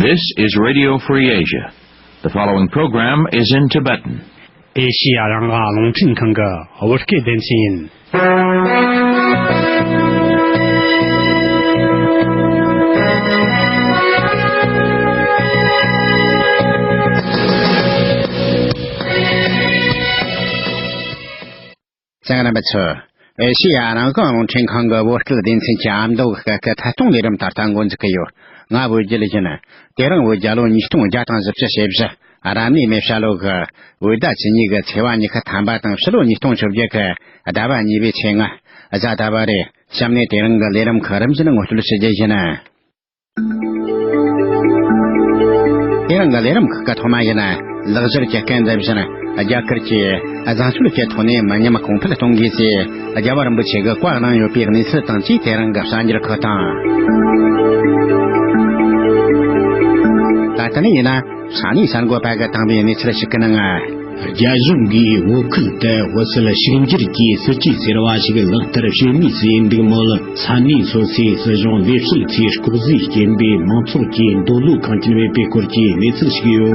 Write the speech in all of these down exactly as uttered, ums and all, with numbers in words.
This is Radio Free Asia. The following program is in Tibetan. ཨེ་ཤི་ཡ་རང་དབང་རླུང་འཕྲིན་ཁང་གི་བོད་སྐད་སྡེ་ཚན་ཡིན། གསན་མཁན་རྣམ་པ་ཚོ། ཨེ་ཤི་ཡ་རང་དབང་རླུང་འཕྲིན་ཁང་གི་བོད་སྐད་སྡེ་ཚན་གྱི་ཨ་མདོ་གི་སྐད་ཀྱི་ཐད་གཏོང་ལས་རིམ་ད་ལྟ་འགོ་འཛུགས་ཀྱི་ཡོད། ང་བོད་རྒྱལ་ཡིན། དེ་རིང་བོད་རྒྱལ་ལོ་ཉིས་སྟོང་བརྒྱ་དང་བཞི་བཅུ་ཞེ་བཞི། རབ་གནས་མེ་བྱ་ལོ་གི་བོད་ཟླ་བཅུ་གཉིས་གི་ཚེས་པ་ཉི་ཤུ་ཐམ་པ་དང་ཕྱི་ལོ་ཉིས་སྟོང་བཅོ་བརྒྱད་གི་ཟླ་བ་གཉིས་པའི་ཚེས་ལྔ། གཟའ་ཟླ་བ་རེད། གཤམ་ནས་དེ་རིང་གི་ལས་རིམ་ཁག་རིམ་བཞིན་ངོ་སྤྲོད་ཞུ་རྒྱུ་ཡིན། དེ་རིང་གི་ལས་རིམ་ཁག་གི་ཐོག་མ་ཡིན། ལེགས་སྦྱར་གྱི་སྐད་འདི་བཞིན། རྒྱ་གར་གྱིས་བཟང་སྤྱོད་ཀྱི་ཐོག་ནས་མི་ཉམས་གོང་འཕེལ་གཏོང་དགོས་ཞེས་རྒྱལ་བ་རིན་པོ་ཆེ་གིས་བཀའ་གནང་ཡོད་པའི་གནས་ཚུལ་དང་བཅས། དེ་རིང་གི་གསར་འགྱུར་ཁག་དང་། ད་ལྟ་ནས་ཡིན་ན། ས་གནས་གསར་འགོད་པ་གིས་བཏང་བའི་གནས་ཚུལ་ཞིག་གི་ནང་། རྒྱ་གཞུང་གིས་བོད་ཁུལ་དུ་བོད་སིལ་ཕྱུག་འགྱུར་གྱི་སྲིད་ཇུས་ཟེར་བ་ཞིག་ལག་བསྟར་བྱེད་མུས་སུ་ཡིན་འདུག་མོད། ས་གནས་སོ་སོའི་སྲིད་གཞུང་ལས་བྱེད་ཚོས་ལྐོག་ཟས་སྐྱེལ་བས་མང་ཚོགས་ཀྱི་འདོད་བློ་ཁེངས་ཀྱིན་མེད་པའི་སྐོར་གྱི་གནས་ཚུལ་ཞིག་ཡོད།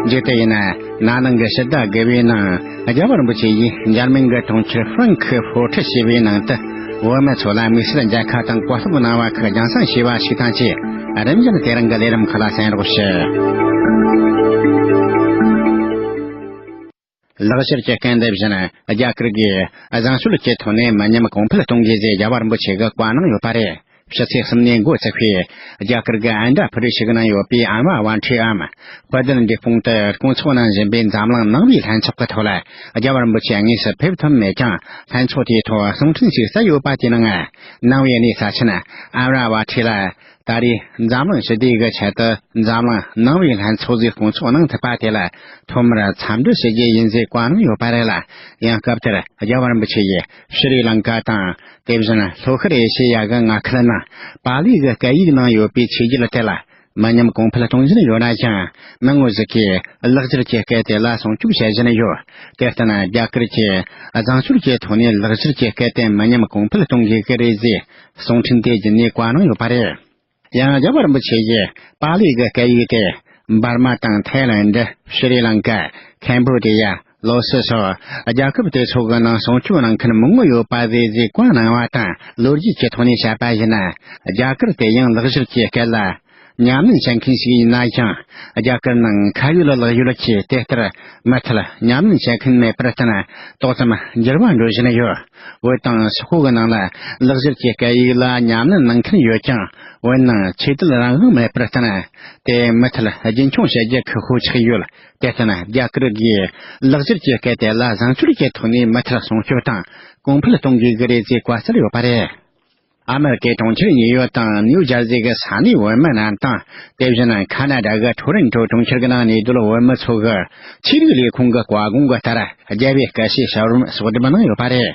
འཇིག་རྟེན་ཡིན་ན། ན་ནིང་གི་ཕྱི་ཟླ་དགུ་པའི་ནང་རྒྱལ་བ་རིན་པོ་ཆེ་ཡིས་འཇར་མན་གྱི་གྲོང་ཁྱེར་ཧྥ་རན་ཁི་ཧྥོ་ཊི་ཞེས་པའི་ནང་དུ། བོད་མི་ཚོ་ལ་དམིགས་བསལ་མཇལ་ཁ་དང་གོ་སྐབས་གནང་བ་ཁག་རྒྱང་སྲིང་བྱས་པ་ཞིག་དང་བཅས། རིམ་བཞིན་དེ་རིང་གི་ལས་རིམ་ཁག་ལ་གསན་རོགས་ཞུ། ལེགས་སྦྱར་གྱི་སྐད་འདི་བཞིན། རྒྱ་གར་གྱིས་བཟང་སྤྱོད་ཀྱི་ཐོག་ནས་མི་ཉམས་གོང་འཕེལ་གཏོང་དགོས་ཞེས་རྒྱལ་བ་རིན་པོ་ཆེ་གིས་བཀའ་གནང་ཡོད་པ་རེད། ཕྱི་ཚེས་གསུམ་ནས་འགོ་བཙུགས་པའི་རྒྱ་གར་གྱི་ཨན་དྲ་ཕུ་རི་ཞིག་ནང་ཡོད་པའི་ཨམ་ར་ཝ་ཊིའམ་དཔལ་ལྡན་འབྲས་སྤུངས་དུ་དགོང་ཚོགས་གནང་བཞིན་པའི་འཛམ་གླིང་ནང་པའི་ལྷན་ཚོགས་ཀྱི་ཐོག་ལ། རྒྱལ་བ་རིན་པོ་ཆེ་དངོས་སུ་ཕེབས་ཐུབ་མེད་ཀྱང་། ལྷན་ཚོགས་དེའི་ཐོག་གསུང་འཕྲིན་ཞིག་གསལ་ཡོད་པ་དེའི་ནང་། ནང་པའི་གནས་ས་ཆེན་ཨམ་ར་ཝ་ཊི་ལ། ད་རེས་འཛམ་གླིང་ཞི་བདེ་གི་ཆེད་དུ་འཛམ་གླིང་ནང་པའི་ལྷན་ཚོགས་ཟིག་སྐོང་ཚོགས་གནང་ཐུབ་པ་དེ་ལ་ཐོག་མར་འཚམས་འདྲི་ཞུ་རྒྱུ་ཡིན་ཟེར་བཀའ་གནང་ཡོད་པ་རེད་ལ། ཡང་སྐབས་དེར་རྒྱལ་བ་རིན་པོ་ཆེ་ཡིས་ཤྲི་ལང་ཀ་དང་། དེ་བཞིན་ལྷོ་ཤར་ཨེ་ཤེ་ཡ་གི་མངའ་ཁུལ་ནང་པཱ་ལི་གི་སྐད་ཡིག་ནང་ཡོད་པའི་ཆོས་བརྒྱུད་དེ་ལ་མི་ཉམས་གོང་འཕེལ་གཏོང་བཞིན་ཡོད་ན་ཡང་། མི་ངོ་ཟིག་གིས་ལེགས་སྦྱར་གྱི་སྐད་དེ་ལ་སྲུང་སྐྱོབ་བྱེད་བཞིན་ཡོད། དེར་བརྟེན་རྒྱ་གར་གྱིས་བཟང་སྤྱོད་ཀྱི་ཐོག་ནས་ལེགས་སྦྱར་གྱི་སྐད་དེ་མི་ཉམས་གོང་འཕེལ་གཏོང་དགོས་ཀྱི་རེད་ཟེར། གསུང་འཕྲིན་དེ་བརྒྱུད་ནས་བཀའ་གནང་ཡོད་པ་རེད། ཡང་རྒྱལ་བ་རིན་པོ་ཆེ་ཡིས་པཱ་ལི་གི་སྐད་ཡིག་དེ་འབར་མ་དང་ཐའི་ལེན་ཌི། ཤྲི་ལང་ཀ། ཁེམ་བྷོ་ཌི་ཡ། ལའོ་སི་སོགས་རྒྱལ་ཁབ་དེ་ཚོ་གི་ནང་སྲུང་སྐྱོབ་གནང་མཁན་མང་པོ་ཡོད་པ་རེད་ཟེར་བཀའ་གནང་བ་དང་། ལོ་རྒྱུས་ཀྱི་ཐོག་ནས་བཤད་པ་ཡིན་ན། རྒྱ་གར་དེ་ཡང་ལེགས་སྦྱར་གྱི་སྐད་ལ་ཉམས་ལེན་བྱེད་མཁན་ཞིག་ཡིན་ན་ཡང་། རྒྱ་གར་ནང་ཁ་ཡོད་ལག་ཡོད་ཀྱིས་དེ་ལྟར་མུ་མཐུད་ཉམས་ལེན་བྱེད་མཁན་མེད་པར་བརྟེན། ཏོག་ཙམ་འགྱུར་བ་འགྲོ་བཞིན་ཡོད། བོད་དང་སོག་པོ་གི་ནང་ལ་ལེགས་སྦྱར་གྱི་སྐད་ཡིག་ལ་ཉམས་ལེན་གནང་མཁན་ཡོད་ཀྱང་། བོད་ནང་ཆོས་དད་རང་དབང་མེད་པར་བརྟེན། དེ་མུ་མཐུད་རྒྱུན་འཁྱོངས་བྱེད་རྒྱུ་ཁག་པོ་ཆགས་ཡོད། དེར་བརྟེན་རྒྱ་གར་གྱིས་ལེགས་སྦྱར་གྱི་སྐད་དེ་ལ་བཟང་སྤྱོད་ཀྱི་ཐོག་ནས་མུ་མཐུད་སྲུང་སྐྱོབ་དང་གོང་འཕེལ་གཏོང་དགོས་ཀྱི་རེད་ཅེས་བཀའ་སྩལ་ཡོད་པ་རེད། ཨ་མེ་རི་ཀའི་གྲོང་ཁྱེར་ནིའུ་ཡོག་དང་ནིའུ་ཇར་ཟི་གི་ས་གནས་བོད་མི་རྣམས་དང་། དེ་བཞིན་ཁ་ན་ཌ་གི་ཊོ་རན་ཊོ་གྲོང་ཁྱེར་གྱི་ནང་གནས་སྡོད་བོད་མི་ཚོ་གིས་ཆོས་རིག་ལས་ཁུངས་ཀྱི་བཀའ་དགོངས་ཀྱི་ལྟར། རྒྱལ་བའི་སྐུ་ཕྱྭའི་ཞབས་རིམ་གསོག་སྒྲུབ་གནང་ཡོད་པ་རེད།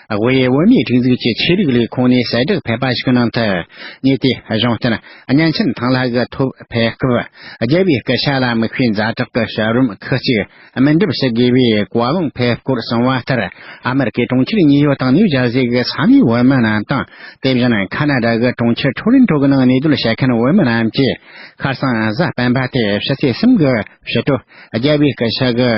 དབུས་བོད་མིའི་སྒྲིག་འཛུགས་ཀྱི་ཆོས་རིག་ལས་ཁུངས་ནས་གསལ་བསྒྲགས་ཕེབས་པ་ཞིག་གི་ནང་དུ། ཉེ་དུས་གཞུང་བསྟེན་གཉན་ཆེན་ཐང་ལྷ་གི་ཐོབ་ཕེབས་སྐབས། རྒྱལ་བའི་སྐུ་ཕྱྭ་ལ་དམིགས་པའི་ཛ་དྲག་གི་ཞབས་རིམ་ཁག་ཅིག་སྨིན་གྲུབ་ཞུ་དགོས་པའི་བཀའ་ལུང་ཕེབས་སྐོར་གསུངས་པ་ལྟར། ཨ་མེ་རི་ཀའི་གྲོང་ཁྱེར་ནིའུ་ཡོག་དང་ནིའུ་ཇར་ཟི་གི་ས་གནས་བོད་མི་རྣམས་དང་། དེ་བཞིན་ཁ་ན་ཌ་གི་གྲོང་ཁྱེར་ཊོ་རན་ཊོ་གི་ནང་གནས་སྡོད་བྱེད་མཁན་བོད་མི་རྣམས་ཀྱིས། ཁ་སང་གཟའ་སྤེན་པ་སྟེ་ཕྱི་ཚེས་གསུམ་གྱི་ཕྱི་དྲོ། རྒྱལ་བའི་སྐུ་ཕྱྭ་གི་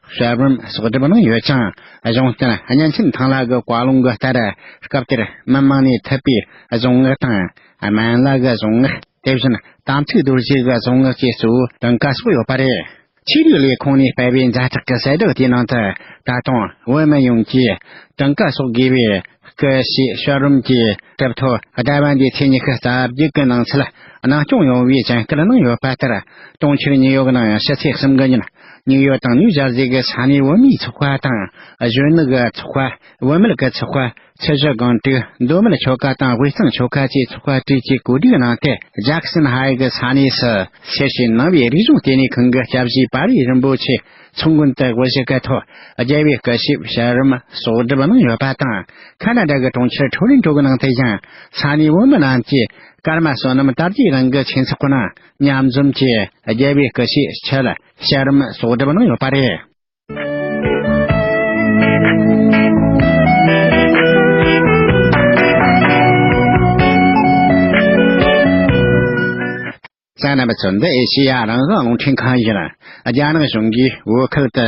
ཞབས་རིམ་གསོག་སྒྲུབ་གནང་ཡོད་ཅིང་། གཞུང་བསྟེན་གཉན་ཆེན་ཐང་ལྷ་གི་བཀའ་ལུང་གི་ལྟར། སྐབས་དེར་མི་མང་ནས་ཐུབ་པའི་གཟུངས་སྔགས་དང་། སྨན་བླ་གི་གཟུངས་སྔགས། དེ་བཞིན་དམ་ཚིག་རྡོ་རྗེ་གི་གཟུངས་སྔགས་བཅས་སུ་གྲངས་ཀ་སོགས་ཡོད་པ་རེད། ཆོས་རིག་ལས་ཁུངས་ནས་སྤེལ་བའི་ཛ་དྲག་གི་གསལ་བསྒྲགས་དེའི་ནང་དུ། ད་དུང་བོད་མི་ཡོངས་ཀྱིས་གྲངས་ཀ་སོགས་དགོས་པའི་སྐུ་ཕྱྭའི་ཞབས་རིམ་གྱི་གྲུབ་ཐོབ་ཟླ་བ་འདིའི་ཚེས་ཉི་ཤུ་རྩ་བརྒྱད་ཀྱི་ནང་ཚུད་གནང་སྐྱོང་ཡོང་བའི་སྦྱིན་སྐུལ་གནང་ཡོད་པ་ལྟར། གྲོང་ཁྱེར་ནིའུ་ཡོག་ནང་ཕྱི་ཚེས་གསུམ་གི་ཉིན། ནིའུ་ཡོག་དང་ནིའུ་ཇར་ཟི་གི་ས་གནས་བོད་མིའི་ཚོགས་པ་དང་། གཞོན་ནུ་གི་ཚོགས་པ། བུད་མེད་ཀྱི་ཚོགས་པ། ཚེས་བཞི་སྒང་དྲུག་མདོ་སྨད་ཆོལ་ཁ་དང་དབུས་གཙང་ཆོལ་ཁ་བཅས་ཚོགས་པ་དྲུག་ཅུས་གོ་སྒྲིག་གནང་སྟེ། ཇཱག་སན་ཧའེ་གི་ས་གནས་སུ་སེར་བྱེས་ནང་པའི་རིག་གཞུང་ལྟེ་གནས་ཁང་གི་སྐྱབས་རྗེ་པར་རིས་རིན་པོ་ཆེ་མཚོ་མགོན་དུ་དབུ་བཞུགས་ཀྱི་ཐོག་རྒྱལ་བའི་སྐུ་ཕྱྭའི་ཞབས་རིམ་གསོག་སྒྲུབ་གནང་ཡོད་པ་དང་། ཁ་ན་ཌ་གི་གྲོང་ཁྱེར་ཊོ་རེན་ཊོ་གི་ནང་དུ་ཡང་ས་གནས་བོད་མི་རྣམས་ཀྱིས་ཀརྨ་བསོད་ནམས་དར་རྒྱས་རང་གི་ཆོས་ཚོགས་ནང་མཉམ་འཛོམས་ཀྱིས་རྒྱལ་བའི་སྐུ་ཕྱྭའི་ཞབས་རིམ་གསོག་སྒྲུབ་གནང་ཡོད་པ་རེད། རྣམ་པ་ཚོ། འདི་ཨེ་ཤེ་ཡ་རང་དབང་རླུང་འཕྲིན་ཁང་ཡིན། རྒྱ་ནག་གཞུང་གིས་བོད་ཁུལ་དུ་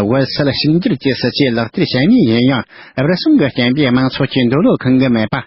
བོད་སིལ་གཅིག་གྱུར་གྱི་སྲིད་ཇུས་ལག་བསྟར་བྱེད་ངེས་ཡིན་ཡང་། བོད་གཞུང་གི་སྐད་འབོད་མང་ཚོགས་ཀྱི་འདོད་བློ་ཁེངས་ཀྱི་མེད་པ།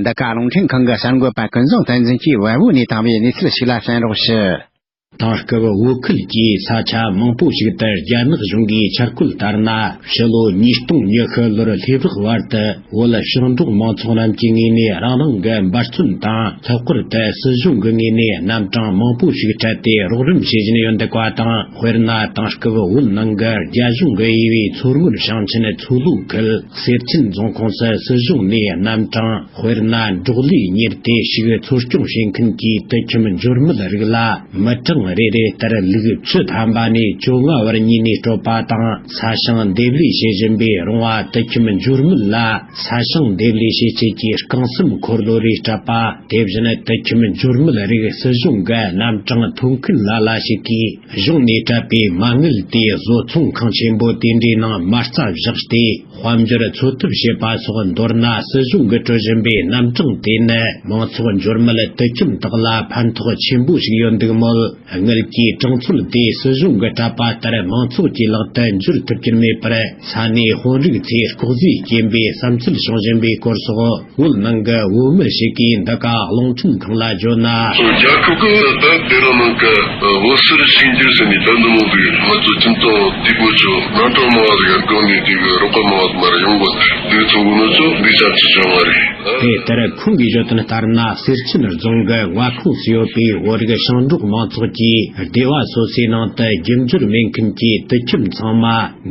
འདི་ག་རླུང་འཕྲིན་ཁང་གི་གསར་འགོད་པ་ཀུན་བཟང་བསྟན་འཛིན་གྱིས་བལ་པོ་ནས་བཏང་བའི་གནས་ཚུལ་ཞིག་ལ་གསན་རོགས་ཞུ། དེང་སྐབས་བོད་ཁུལ་གྱི་ས་ཆ་མང་པོ་ཞིག་ཏུ་རྒྱ་ནག་གཞུང་གིས་འཆར་བཀོད་ལྟར་ན། ཕྱི་ལོ་ཉིས་སྟོང་ཉི་ཤུ་ལོར་ལྷོ་བྲག་བར་དུ་བོད་ཞིང་འབྲོག་མང་ཚོགས་རྣམས་ཀྱི་ངོས་ནས་རང་རང་གི་འབད་བརྩོན་དང་། ལྷག་པར་དུ་སྲིད་གཞུང་གི་ངོས་ནས་རྣམ་གྲངས་མང་པོ་ཞིག་སྤྲད་དེ་རོགས་རམ་བྱེད་བཞིན་ཡོད་འདུག་པ་དང་། དཔེར་ན། དེང་སྐབས་བོད་ནང་གི་རྒྱ་གཞུང་གི་དབྱི་བའི་མཚོ་སྔོན་ཞིང་ཆེན་མཚོ་ལྷོ་ཁུལ་གསེར་ཆེན་རྫོང་ཁོངས་སུ་སྲིད་གཞུང་ནས་རྣམ་གྲངས། དཔེར་ན། འབྲོག་ལས་གཉེར་ཏེ་ཕྱུགས་འཚོ་སྐྱོང་བྱེད་མཁན་གྱི་དུད་ཁྱིམ་འབྱོར་མེད་རིགས་ལ་མི་གྲངས་རེ་རེ་ལྟར་ལུག་བཅུ་ཐམ་པ་ནས་བཅོ་ལྔ་བར་ཉོས་ནས་སྤྲོད་པ་དང་། ས་ཞིང་འདེབས་ལས་བྱེད་བཞིན་པའི་རོང་བ་དུད་ཁྱིམ་འབྱོར་མེད་ལ་ས་ཞིང་འདེབས་ལས་བྱེད་ཆེད་ཀྱི་རྐང་སེམས་འཁོར་ལོ་རེ་སྤྲད་པ། དེ་བཞིན་དུད་ཁྱིམ་འབྱོར་མེད་རིགས་སྲིད་གཞུང་གི་རྣམ་གྲངས་ཐོན་ཁུལ་ལ་ལ་ཞིག་གིས་གཞུང་ནས་སྤྲད་པའི་མ་དངུལ་དེ་བཟོ་ཚོང་ཁང་ཆེན་པོ་དེ་འདྲའི་ནང་མ་རྩ་བཞག་སྟེ། དཔལ་འབྱོར་འཚོ་ཐབས་བྱེད་པ་སོགས། མདོར་ན་སྲིད་གཞུང་གིས་སྤྲོད་བཞིན་པའི་རྣམ་གྲངས་དེ་ནི་མང་ཚོགས་འབྱོར་མེད་དུད་ཁྱིམ་དག་ལ་ཕན་ཐོགས་ཆེན་པོ་ཞིག་ཡོད་འདུག་མོད། དངུལ་གྱི་གྲངས་ཚད་དེ་སྲིད་གཞུང་གིས་སྤྲད་པ་ལྟར་མང་ཚོགས་ཀྱི་ལག་ཏུ་འབྱོར་ཐུབ་ཀྱིན་མེད་པར། ས་གནས་དཔོན་རིགས་ཚོས་ལྐོག་ཟས་སྐྱེན་པའི་བསམ་ཚུལ་བྱུང་བཞིན་པའི་སྐོར་སོགས། བོད་ནང་གི་བོད་མི་ཞིག་གིས་འདི་ག་རླུང་འཕྲིན་ཁང་ལ་བརྗོད་ན། རྒྱལ་ཁབ་ཀྱིས་ད་དེ་རིང་ནང་གི་བོད་སིལ་གཅིག་གྱུར་ཟེར་ནས་ད་འདི་མོ་འདུག་ང་ཚོ་ཁྱིམ་ཚང་དེ་གོ་ཆོ་རྣམ་གྲངས་མང་བ་ཟིག་སྒང་ནས་དེ་གི་རོགས་པ་མང་བ་མར་ཡོང་གོ་འདུག་ཚོ་གོ་ནོ་ཚོ་འདི་ཅག་ཚོ་བྱུང་བ་རེད། དེ་ལྟར་ཁོང་གིས་བརྗོད་དོན་ལྟར་ན། གསེར་ཆེན་རྫོང་གི་མངའ་ཁོངས་སུ་ཡོད་པའི་བོད་རིགས་ཞིང་འབྲོག་མང་ཚོགས་ཀྱིས་སྡེ་བ་སོ་སོའི་ནང་དུ་རྒྱུ་འབྱོར་མེད་མཁན་གྱི་དུད་ཁྱིམ་ཚང་མ།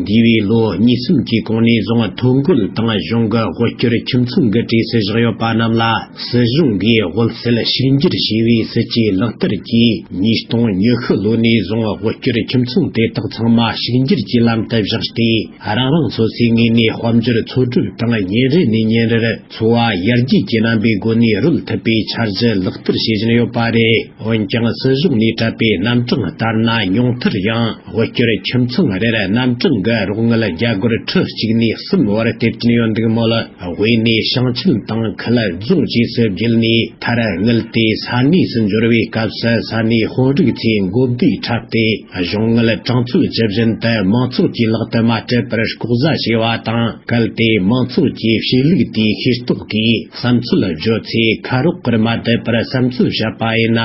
འདས་པའི་ལོ་གཉིས་གསུམ་གྱི་གོང་ནས་བཟུང་ཐོ་འགོད་དང་གཞུང་གི་དབུལ་སྐྱོར་ཁྱིམ་ཚང་གི་གྲས་སུ་བཞག་ཡོད་པ་རྣམས་ལ། སྲིད་གཞུང་གིས་བོད་སིལ་གཅིག་གྱུར་ཞེས་པའི་སྲིད་ཇུས་ལག་བསྟར་གྱིས། ཉིས་སྟོང་ཉི་ཤུ་ལོ་ནས་བཟུང་དབུལ་སྐྱོར་ཁྱིམ་ཚང་དེ་དག་ཚང་མ་གཅིག་གྱུར་གྱི་ལམ་དུ་བཞག་སྟེ། རང་རང་སོ་སོའི་ངོས་ནས་དཔལ་འབྱོར་འཚོ་སྒྲུབ་དང་ཉིན་རེ་ནས་ཉིན་རེར་འཚོ་བ་ཡར་རྒྱས་ཀྱི་རྣམ་པའི་སྒོ་ནས་རོལ་ཐུབ་པའི་འཆར་གཞི་ལག་བསྟར་བྱེད་བཞིན་ཡོད་པ་རེད། འོན་ཀྱང་སྲིད་གཞུང་ནས་སྤྲད་པའི་རྣམ་གྲངས་ལྟར་ན། ཉུང་མཐར་ཡང་དབུལ་སྐྱོར་ཁྱིམ་ཚང་རེར་རྣམ་གྲངས་ཀྱི་རོགས་དངུལ་རྒྱ་སྒོར་ཁྲི་གཅིག་ནས་གསུམ་བར་སྟེར་གྱིན་ཡོད་འདུག་མོད། དབུས་ནས་ཞིང་ཆེན་དང་ཁུལ་རྫོང་བཅས་སུ་བརྒྱུད་ནས་མཐར་དངུལ་དེ་ས་གནས་སུ་འབྱོར་བའི་སྐབས་སུ། ས་གནས་དཔོན་རིགས་ཚོས་མགོ་བདེ་འཁྲབ་སྟེ། གཞུང་དངུལ་གྲངས་ཚད་ཇི་བཞིན་དུ་མང་ཚོགས་ཀྱི་ལག་ཏུ་མ་སྤྲད་པར་ལྐོག་ཟ་བྱས་པ་དང་། གལ་ཏེ་མང་ཚོགས་ཀྱིས་བཤད་ལུགས་དེའི་ཤེས་རྟོགས་ཀྱིས་བསམ་ཚུལ་བརྗོད་ཚེ། ཁ་རོག་གིས་མ་བསྡད་པར་བསམ་ཚུལ་བཤད་པ་ཡིན་ན།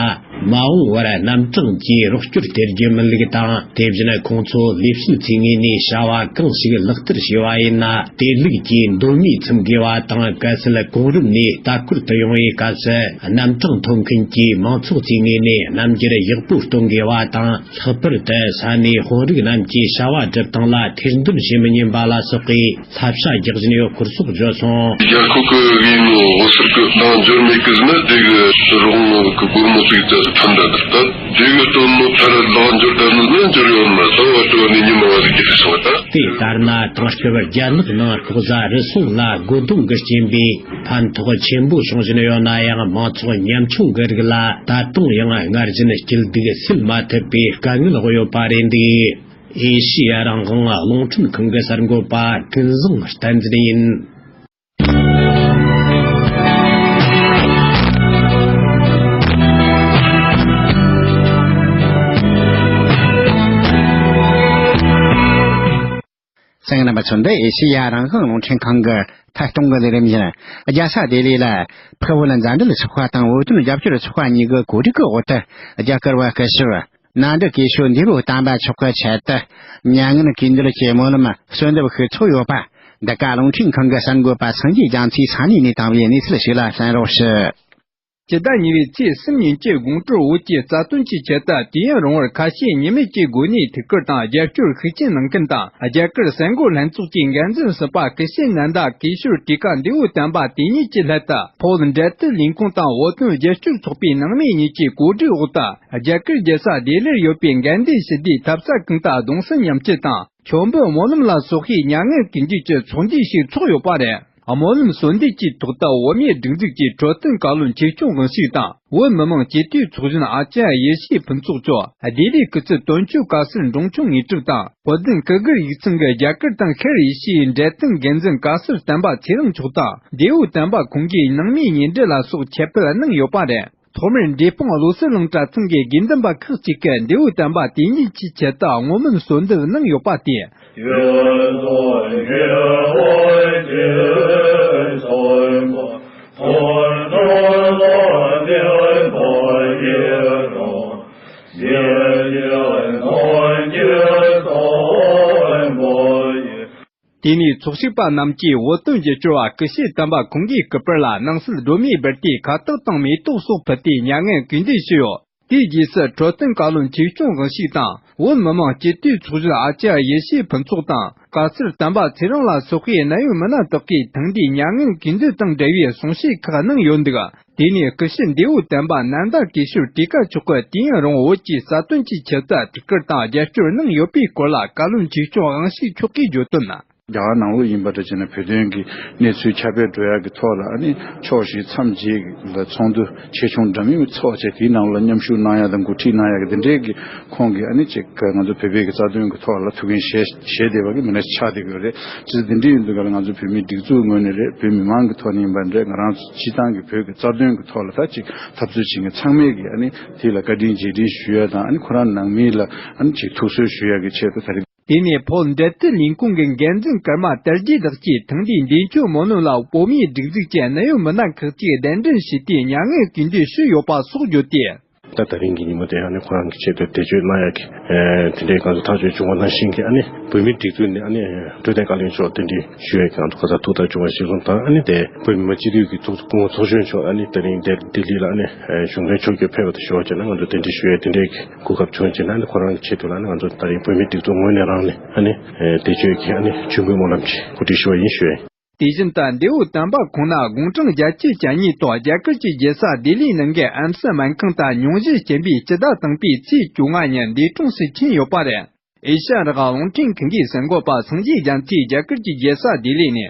མ་འོངས་པར་རྣམ་གྲངས་ཀྱིས་རོགས་སྐྱོར་སྟེར་རྒྱུ་མིན་ལུགས་དང་། དེ་བཞིན་ཁོང་ཚོ་ལས་བྱེད་ཚོའི་ངོས་ནས་བྱ་བ་གང་ཞིག་ལག་བསྟར་བྱས་པ་ཡིན་ན། དེ་ལུགས་ཀྱི་འདོད་མོས་ཚིམ་དགོས་པ་དང་། གལ་སྲིད་གོང་རིམ་ནས་ལྟ་སྐོར་དུ་ཡོང་བའི་སྐབས་སུ། རྣམ་གྲངས་ཐོབ་མཁན་གྱིས་མང་ཚོགས་ཚོའི་ངོས་ནས་རྣམ་འགྱུར་ཡག་པོ་སྟོན་དགོས་པ་དང་། ལྷག་པར་དུ་ས་གནས་དཔོན་རིགས་རྣམས་ཀྱིས་བྱ་བ་སྒྲུབ་སྟངས་ལ་ཐེར་འདོན་བྱེད་མི་ཉན་པ་ལ་སོགས་པའི་བསླབ་བྱ་རྒྱག་བཞིན་ཡོད་སྐོར་སོགས་བརྗོད་སོང་། རྒྱལ་ཁབ་ཀྱི་དབུས་ནང་འོད་ཟེར་གྱི་ནང་འབྱོར་མེད་ཀི་ཟིན་ན། དེ་གི་རོགས་དངུལ་གྱི་སྒོར་མོ་ཚིག་ཙམ་ཐམ་འདྲ་འདུག་ད་དེ་གི་དོན་ནོ་མཐར་ལག་འབྱོར་ད་ནི་ནི་འབྱོར་ཡོད་མ་ད་བ་སྤྲོ་ནི་ཉི་མ་བ་ཟིག་གི་སོང་ད། དེ་ལྟར་ན་དེང་སྐབས་རྒྱ་ནག་ནང་ལྐོག་ཟ་རུལ་སུངས་ལ་རྒོལ་རྡུང་གི་རྐྱེན་པས་ཕན་ཐོགས་ཆེན་པོ་བྱུང་བཞིན་ཡོད་ན་ཡང་། མང་ཚོགས་ཉམ་ཆུང་གི་རིགས་ལ་ད་དུང་ཡང་སྔར་བཞིན་སྐྱིད་སྡུག་སེལ་མ་ཐུབ་པའི་དཀའ་ངལ་འོག་ཡོད་པ་རེད་འདུག་ཨེ་ཤེ་ཡ་རང་དབང་རླུང་འཕྲིན་ཁང་གི་གསར་འགོད་པ་ཀུན་བཟང་བསྟན་འཛིན་ཡིན། གསན་མཁན་རྣམ་པ་ཚོ། འདི་ཨེ་ཤེ་ཡ་རང་དབང་རླུང་འཕྲིན་ཁང་གི་ཐད་གཏོང་གི་ལས་རིམ་ཡིན། རྒྱལ་ས་ལྡི་ལི་ལ་འཕགས་བོད་མཛའ་འབྲེལ་ཚོགས་པ་དང་བོད་དོན་རྒྱབ་སྐྱོར་ཚོགས་པ་གཉིས་ཀྱི་གོ་སྒྲིག་གི་འོག་ཏུ་རྒྱ་གར་བ་སྐུ་ཞབས་ནཱ་འདི་ཀེ་ཤོ་འདི་རུ་བསྟན་པ་མཆོག་གི་ཆེད་དུ་མྱ་ངན་གུས་འདུད་ཀྱི་སྨོན་ལམ་གསོལ་འདེབས་ཤིག་ཚོགས་ཡོད་པ། འདི་ག་རླུང་འཕྲིན་ཁང་གི་གསར་འགོད་པ་སངས་རྒྱས་རྒྱ་མཚོས་ས་གནས་ནས་བཏང་བའི་གནས་ཚུལ་ཞིག་ལ་གསན་རོགས་ཞུ། སྤྱི་ཟླ་གཉིས་པའི་ཚེས་གསུམ་ཉིན་གྱི་དགོང་དྲོ་བོད་ཀྱི་རྩ་དོན་གྱི་ཆེད་དུ་དུས་ཡུན་རིང་བོར་ཁ་ཞེ་གཉིས་མེད་ཀྱི་སྒོ་ནས་ཐུགས་ཁུར་དང་རྒྱབ་སྐྱོར་ཤུགས་ཆེན་གནང་མཁན་དང་། རྒྱ་གར་གསར་འགོད་ལྷན་ཚོགས་ཀྱི་འགན་འཛིན་ཟུར་པ་ཀི་ཤན་ནན་ད་ཀེ་ཤོར་ཊི་ཀ་འདི་བོ་བསྟན་པ་དེ་ཉིད་ཀྱི་སླད་དུ། ཕོ་བོད་འབྲེལ་མཐུད་ལས་ཁུངས་དང་བོད་དོན་རྒྱབ་སྐྱོར་ཚོགས་པའི་ནང་མི་གཉིས་ཀྱི་གོ་སྒྲིག་འོག་ཏུ། རྒྱ་གར་རྒྱལ་ས་ལྡི་ལིར་ཡོད་པའི་དགའ་ལྡན་ཞི་བདེའི་འཐབ་ས་གང་དུ་གདུང་སེམས་མཉམ་སྐྱེད་དང་། མཆོད་འབུལ་སྨོན་ལམ་ལ་སོགས་པའི་མྱ་ངན་གུས་འདུད་ཀྱི་ཚོགས་འདུ་ཞིག་ཚོགས་ཡོད་པ་རེད། སྨོན་ལམ་གསོལ་འདེབས་ཀྱི་ཐོག་ཏུ། བོད་མིའི་སྒྲིག་འཛུགས་ཀྱི་འཕྲོད་བསྟེན་བཀའ་བློན་ཆེ་ཆུང་དབང་ཕྱུག་དང་། བོད་མི་མང་སྤྱི་འཐུས་ཚོགས་གཞོན་ཨ་ཅརྱ་ཡེ་ཤེས་ཕུན་ཚོགས་མཆོག་ལྡི་ལིའི་སྐུ་ཚབ་དོན་གཅོད་བཀའ་ཟུར་འབྲོང་ཆུང་དངོས་གྲུབ་དང་། བོད་དོན་སྐུ་སྒེར་ཡིག་ཚང་གི་རྒྱ་གར་དང་ཤར་ཨེ་ཤི་ཡའི་འབྲེལ་ཐོན་འགན་འཛིན་བཀའ་ཟུར་བསྟན་པ་ཚེ་རིང་མཆོག་དང་། ལྡེའུ་བསྟན་པ་ཁོང་གིས་ནང་མིའི་ཉེ་འབྲེལ་ལ་སོགས་ཁྱབ་སྤེལ་གནང་ཡོད་པ་རེད། ཐོག་མར་འབྲས་སྤུངས་བློ་གསལ་གླིང་གྲྭ་ཚང་གི་དགེ་འདུན་པ་ཁག་ཅིག་གིས་འབྲས་བུ་དམ་པ་དེ་ཉིད་ཀྱི་ཆེད་དུ་བསྔོ་སྨོན་གསོལ་འདེབས་གནང་ཡོད་པ་སྟེ། དེ་ནས་ཚོགས་ཞུགས་པ་རྣམས་ཀྱིས་བོད་དོན་རྒྱལ་གཅེས་པ་སྐུ་ཞབས་དམ་པ་ཁོང་གི་སྐུ་པར་ལ་སྣང་གསལ་སྒྲོན་མེ་སྦར་ཏེ་ཁ་བཏགས་དང་མེ་ཏོག་སོགས་ཕུལ་ཏེ་མྱ་ངན་གུས་འདུད་ཞུས་ཡོད། དེའི་རྗེས་སུ་འཕྲོད་བསྟེན་བཀའ་བློན་ཆོས་སྐྱོང་དབང་ཕྱུག་དང་བོད་མི་མང་སྤྱི་འཐུས་ཚོགས་གཞོན་ཨ་ཅག་ཡེ་ཤེས་ཕུན་ཚོགས་དང་། བཀའ་ཟུར་དམ་པ་ཚེ་རིང་ལ་སོགས་པའི་གནད་ཡོད་མི་སྣ་དག་གིས་ཐེངས་འདིའི་མྱ་ངན་གུས་འདུད་དང་འབྲེལ་བའི་གསུང་བཤད་ཁག་གནང་ཡོད་འདུག་དེ་ནས་སྐུ་ཞབས་འབྲས་བུ་དམ་པ་ནན་ད་གེ་ཤོར་ཊི་ཀ་མཆོག་གིས་དུས་ཡུན་རིང་བོ་བོད་ཀྱི་རྩ་དོན་གྱི་ཆེད་དུ་ཐུགས་ཁུར་དང་རྒྱབ་སྐྱོར་གནང་ཡོད་པའི་སྐོར་ལ་བཀའ་བློན་ཆོས་སྐྱོང་དབང་ཕྱུག་མཆོག་གིས་བརྗོད་དོན། རྒྱ་གར་ནང་ལོགས་ཡིན་པ་འདྲ་བྱས་ན་བོད་དོན་གྱི་གནས་ཚུལ་ཁྱབ་སྤེལ་འགྲོ་ཡག་གི་ཐོག་ལ་ཨ་ནི་ཕྱོགས་བཞི་མཚམས་བརྒྱད་ལ་ཚོགས་འདུ་ཆེ་ཆུང་འདྲ་མིན་ཚོགས་བྱས་དེའི་ནང་ལ་མཉམ་ཞུགས་གནང་ཡག་དང་འགོ་ཁྲིད་གནང་ཡག་གི་འདི་འདྲའི་གི་ཁོང་གིས་ཨ་ནི་ཅིག་ང་ཚོ་བོད་པའི་གི་རྩ་དོན་གི་ཐོག་ལ་ཐུགས་འགན་བཞེས་བཞེས་བསྡད་པ་གི་མི་སྣ་ཆགས་བསྡད་ཡོད་རེད། ཅི་འདི་འདྲ་ཡིན་དུས་ག་ལ་ང་ཚོ་བོད་མིའི་སྒྲིག་འཛུགས་ངོས་ནས་རེད། བོད་མི་མང་གི་ཐོག་ནས་ཡིན་པ་འདྲ་ང་རང་ཚོ་སྤྱི་བཏང་གི་བོད་ཀྱི་རྩ་དོན་གྱི་ཐོག་ལ་ད་ཅིག་འཐབ་རྩོད་བྱེད་མཁན་ཚང་མས་ཀྱི་ཨ་ནི་དེ་ལ་བཀའ་དྲིན་རྗེས་དྲན་ཞུ་ཡ་དང་ཨ་ནི་ཁོ་རང་ནང་མི་ལ་ཨ་ནི་ཅིག་ཐུགས་གསོ་ཞུ་ཡ་གི་ཆེད་དུ་ད་རེས། དེ་ནས་བོད་འབྲེལ་མཐུད་ལས་ཁུངས་ཀྱི་འགན་འཛིན་ཀརྨ་དར་རྒྱས་ལགས་ཀྱིས་ཐེངས་འདིའི་འདས་མཆོད་སྨོན་ལམ་ལ་བོད་མིའི་སྒྲིག་འཛུགས་ཀྱི་གནད་ཡོད་མི་སྣ་ཁག་ཅིག་གདན་འདྲེན་ཞུས་ཏེ་མྱ་ངན་གུས་འདུད་ཞུས་ཡོད་པ་སོགས་བརྗོད་དེ། ད་ད་རིང་གི་ཉིན་མོ་དེ་ཨ་ནི་ཁོ་རང་གི་ཆེད་དུ་འདས་མཆོད་གནང་ཡག་གི་དེ་འདྲའི་ང་ཚོ་ཐག་གཅོད་བྱུང་བ་ནང་བཞིན་གྱི་ཨ་ནི་བོད་མིའི་སྒྲིག་འཛུགས་ནས་ཨ་ནི་འཕྲོད་བསྟེན་བཀའ་བློན་མཆོག་དེ་འདྲའི་ཞུ་ཡས་ཀྱི་ང་ཚོ་ག་ས་ཐུགས་དང་བྱུང་བ་གཞིར་བཟུང་དང་ཨ་ནི་དེ་བོད་མི་མང་སྤྱི་འཐུས་ཀྱི་ཚོགས་གཙོ་སྐུ་ངོ་ཚོགས་གཞོན་མཆོག་ཨ་ནི་དེ་རིང་དེ་ལྡི་ལི་ལ་ཨ་ནི་གཞུང་འབྲེལ་ཕྱོགས་བསྐྱོད་ཕེབས་པ་དང་ཞུ་བ་བྱས་ན་ང་ཚོ་དེ་འདྲའི་ཞུ་ཡས་དེ་འདྲའི་གོ་སྐབས་བྱུང་བྱས་ན་ཨ་ནི་ཁོ་རང་གི་ཆེད་དུ་ལ་ཨ་ནི་ང་ཚོ་ད་རིང་བོད་མིའི་སྒྲིག་འཛུགས་ངོས་ནས་རང་ནས་ཨ་ནི་དེ་ཆོས་ཀྱི་ཨ་ནི་མཆོད་འབུལ་སྨོན་ལམ་ཅིག་གོ་སྒྲིག་ཞུ་བ་ཡིན་ཞུ་ཡས། དེ་བཞིན་དུ་འབྲས་བུ་དམ་པ་ཁོང་ན་དགུང་གྲངས་བརྒྱད་ཅུ་གྱ་གཉིས་ཐོག་རྒྱ་གར་གྱི་རྒྱལ་ས་ལྡི་ལིའི་ནང་གི་ཨམ་སི་སྨན་ཁང་དུ་སྙུང་གཞི་ཆེན་པོའི་སྤྱི་ཟླ་དང་པོའི་ཚེས་བཅོ་ལྔ་ཉིན་འདས་གྲོངས་སུ་ཕྱིན་ཡོད་པ་རེད། ཨེ་ཤ་ཡ་རང་དབང་རླུང་འཕྲིན་ཁང་གིས་གསར་འགོད་པ་སངས་རྒྱས་རྒྱ་མཚོས་རྒྱ་གར་གྱི་རྒྱལ་ས་ལྡི་ལི་ནས།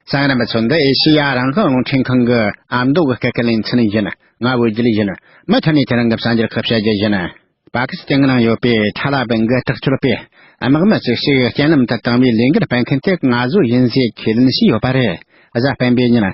གསན་མཁན་རྣམ་པ་ཚོ། འདི་ཨེ་ཤེ་ཡ་རང་དབང་རླུང་འཕྲིན་ཁང་གི་ཨ་མདོ་གི་སྐད་ཀྱི་ལེ་ཚན་ཡིན། ང་བོད་རྒྱལ་ཡིན། མུ་མཐུད་ནས་དེ་རིང་གི་གསར་འགྱུར་ཁག་བཤད་རྒྱུ་ཡིན། པ་ཀི་སི་ཐན་ནང་ཡོད་པའི་ཁྲ་ལ་བན་གི་དྲག་སྤྱོད་པས་དམག་མི་བཅུ་གཅིག་རྐྱེན་ལམ་དུ་བཏང་བའི་ལས་འགུལ་སྤེལ་མཁན་དེ་ང་ཚོ་ཡིན་ཟེར་ཁས་ལེན་བྱས་ཡོད་པ་རེད། གཟའ་སྤེན་པའི་ཉིན་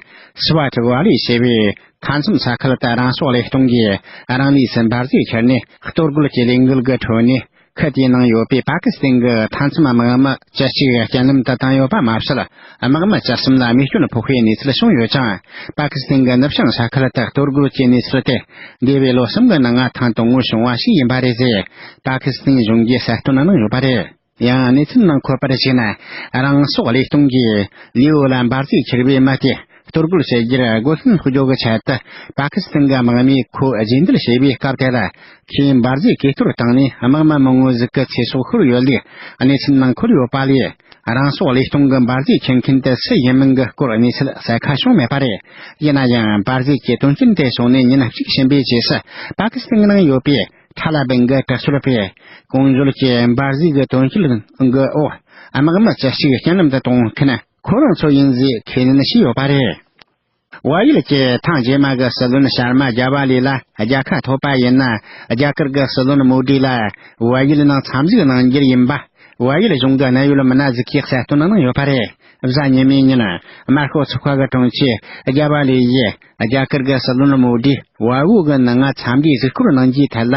སི་བ་ཊི་ཝ་ལི་ཞེས་པའི་མཐའ་མཚམས་ས་ཁུལ་དུ་རང་སྲོག་བློས་གཏོང་གིས་རང་ལུས་སུ་འབར་རྫས་ཁྱེར་ནས་གཏོར་རྒོལ་གྱི་ལས་འགུལ་གྱི་ཁྲོད་ནས། ཁུལ་དེའི་ནང་ཡོད་པའི་པ་ཀི་སི་ཐན་གྱི་མཐའ་མཚམས་དམག་མི་བཅུ་གཅིག་རྐྱེན་ལམ་དུ་བཏང་ཡོད་པ་མ་ཟད། དམག་མི་བཅུ་གསུམ་ལ་རྨས་སྐྱོན་ཕོག་པའི་གནས་ཚུལ་བྱུང་ཡོད་ཅིང་། པ་ཀི་སི་ཐན་གྱི་ནུབ་བྱང་ས་ཁུལ་དུ་གཏོར་རྒོལ་གྱི་གནས་ཚུལ་དེ་འདས་པའི་ལོ་གསུམ་གྱི་ནང་ང་ཐེངས་དང་པོ་བྱུང་བ་ཞིག་ཡིན་པ་རེད་ཟེར། པ་ཀི་སི་ཐན་གཞུང་གིས་གསལ་སྟོན་གནང་ཡོད་པ་རེད། ཡང་གནས་ཚུལ་ནང་འཁོད་པར་གཞིགས་ན། རང་སྲོག་བློས་གཏོང་གིས་ལུས་པོ་ལ་འབར་རྫས་ཁྱེར་བའི་མི་དེ། གཏོར་རྒོལ་བྱེད་རྒྱུར་རྒོལ་རྐྱེན་སློག་རྒྱུ་གི་ཆེད་དུ། པ་ཀི་སི་ཐན་གྱི་དམག་མིས་ཁོ་རྗེས་འདེད་བྱས་པའི་སྐབས་དེར། ཁོས་འབར་རྫས་གས་གཏོར་བཏང་ནས་དམག་མི་མང་བོ་ཟིག་གི་ཚེ་སྲོག་ཤོར་ཡོད་ལུགས་གནས་ཚུལ་ནང་འཁོད་ཡོད་པ་ལས། རང་སྲོག་བློས་གཏོང་གི་འབར་རྫས་ཁྱེར་མཁན་དེ་སུ་ཡིན་མིན་གྱི་སྐོར་གནས་ཚུལ་གསལ་ཁ་བྱུང་མེད་པ་རེད། ཡིན་ན་ཡང་འབར་རྫས་ཀྱི་དོན་རྐྱེན་དེ་བྱུང་ནས་ཉིན་གཅིག་ཕྱིན་པའི་རྗེས་སུ། པ་ཀི་སི་ཐན་ནང་ཡོད་པའི་ཁྲ་ལ་བན་གི་དྲག་སྤྱོད་པས་གོང་བརྗོད་ཀྱི་འབར་རྫས་ཀྱི་དོན་རྐྱེན་གྱི་འོག་དམག་མི་བཅུ་གཅིག་རྐྱེན་ལམ་དུ་གཏོང་མཁན། ཁོ་རང་ཚོ་ཡིན་ཟེར་ཁས་ལེན་བྱས་ཡོད་པ་རེད། བལ་ཡུལ་གྱི་ཐེངས་རྗེས་མ་གི་སྲིད་བློན་ཤར་མ་ཇཱ་ཝ་ལི་ལ་རྒྱལ་ཁ་ཐོབ་པ་ཡིན་ན། རྒྱ་གར་གྱི་སྲིད་བློན་མོ་ཌི་ལ་བལ་ཡུལ་ནང་འཚམས་གཟིགས་གནང་རྒྱུ་ཡིན་པ། བལ་ཡུལ་གཞུང་གི་གནད་ཡོད་མི་སྣ་ཟིག་གིས་གསལ་སྟོན་གནང་ཡོད་པ་རེད། གཟའ་ཉི་མའི་ཉིན། དམར་ཤོག་ཚོགས་པ་གི་དྲུང་ཆེ་ཇཱ་ཝ་ལི་ཡིས་རྒྱ་གར་གྱི་སྲིད་བློན་མོ་ཌི་བལ་པོ་གི་ནང་ང་འཚམས་འདྲིའི་གཟིགས་སྐོར་གནང་རྒྱུའི་ཐད་ལ།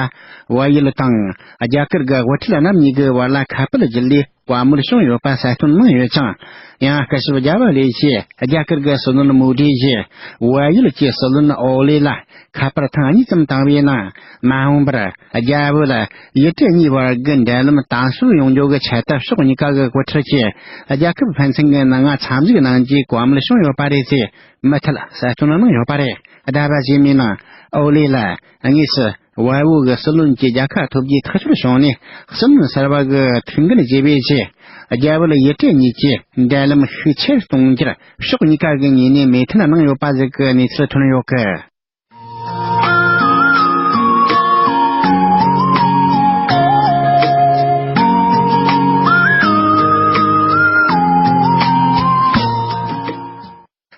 བལ་ཡུལ་དང་རྒྱ་གར་གྱི་དབུ་ཁྲིད་རྣམ་གཉིས་ཀྱི་བར་ལ་ཁ་གཏད་བརྒྱུད་ལས། བཀའ་མོལ་བྱུང་ཡོད་པ་གསལ་སྟོན་གནང་ཡོད་ཅིང་། ཡང་སྐུ་ཞབས་ཇཱ་ཝ་ལི་ཡིས་རྒྱ་གར་གྱི་སྲིད་བློན་མོ་ཌི་ཡིས་བལ་ཡུལ་གྱི་སྲིད་བློན་ཨོ་ལེ་ལ་ཁ་པར་ཐེངས་གཉིས་ཙམ་བཏང་བའི་ནང་། མ་འོངས་པར་རྒྱ་བོད་ཡུལ་གྲུ་གཉིས་བར་གྱི་འབྲེལ་ལམ་དམ་ཟབ་ཡོང་རྒྱུ་གི་ཆེད་དུ་ཕྱོགས་གཉིས་ཀ་གི་འགོ་ཁྲིད་ཀྱིས་རྒྱལ་ཁབ་ཕན་ཚུན་གྱི་ནང་ང་འཚམས་གཟིགས་གནང་རྒྱུའི་བཀའ་མོལ་བྱུང་ཡོད་པ་རེད་ཅེས་མུ་མཐུད་གསལ་སྟོན་གནང་ཡོད་པ་རེད། ཟླ་བ་རྗེས་མའི་ནང་ཨོ་ལེ་ལ་དངོས་སུ། བལ་པོ་གི་སྲིད་བློན་གྱི་རྒྱལ་ཁ་ཐོབ་རྒྱུའི་ཐག་གཅོད་བྱུང་ནས། སྲིད་བློན་གསར་པ་གི་ཐུགས་འགན་བཞེས་པའི་རྗེས། རྒྱ་བལ་ཡུལ་གྲུ་གཉིས་ཀྱི་འབྲེལ་ལམ་ཤུགས་ཆེར་གཏོང་རྒྱུར་ཕྱོགས་གཉིས་ཀ་གི་ངོས་ནས་མོས་མཐུན་གནང་ཡོད་པ་ཟིག་གི་གནས་ཚུལ་ཐོན་ཡོད་གི།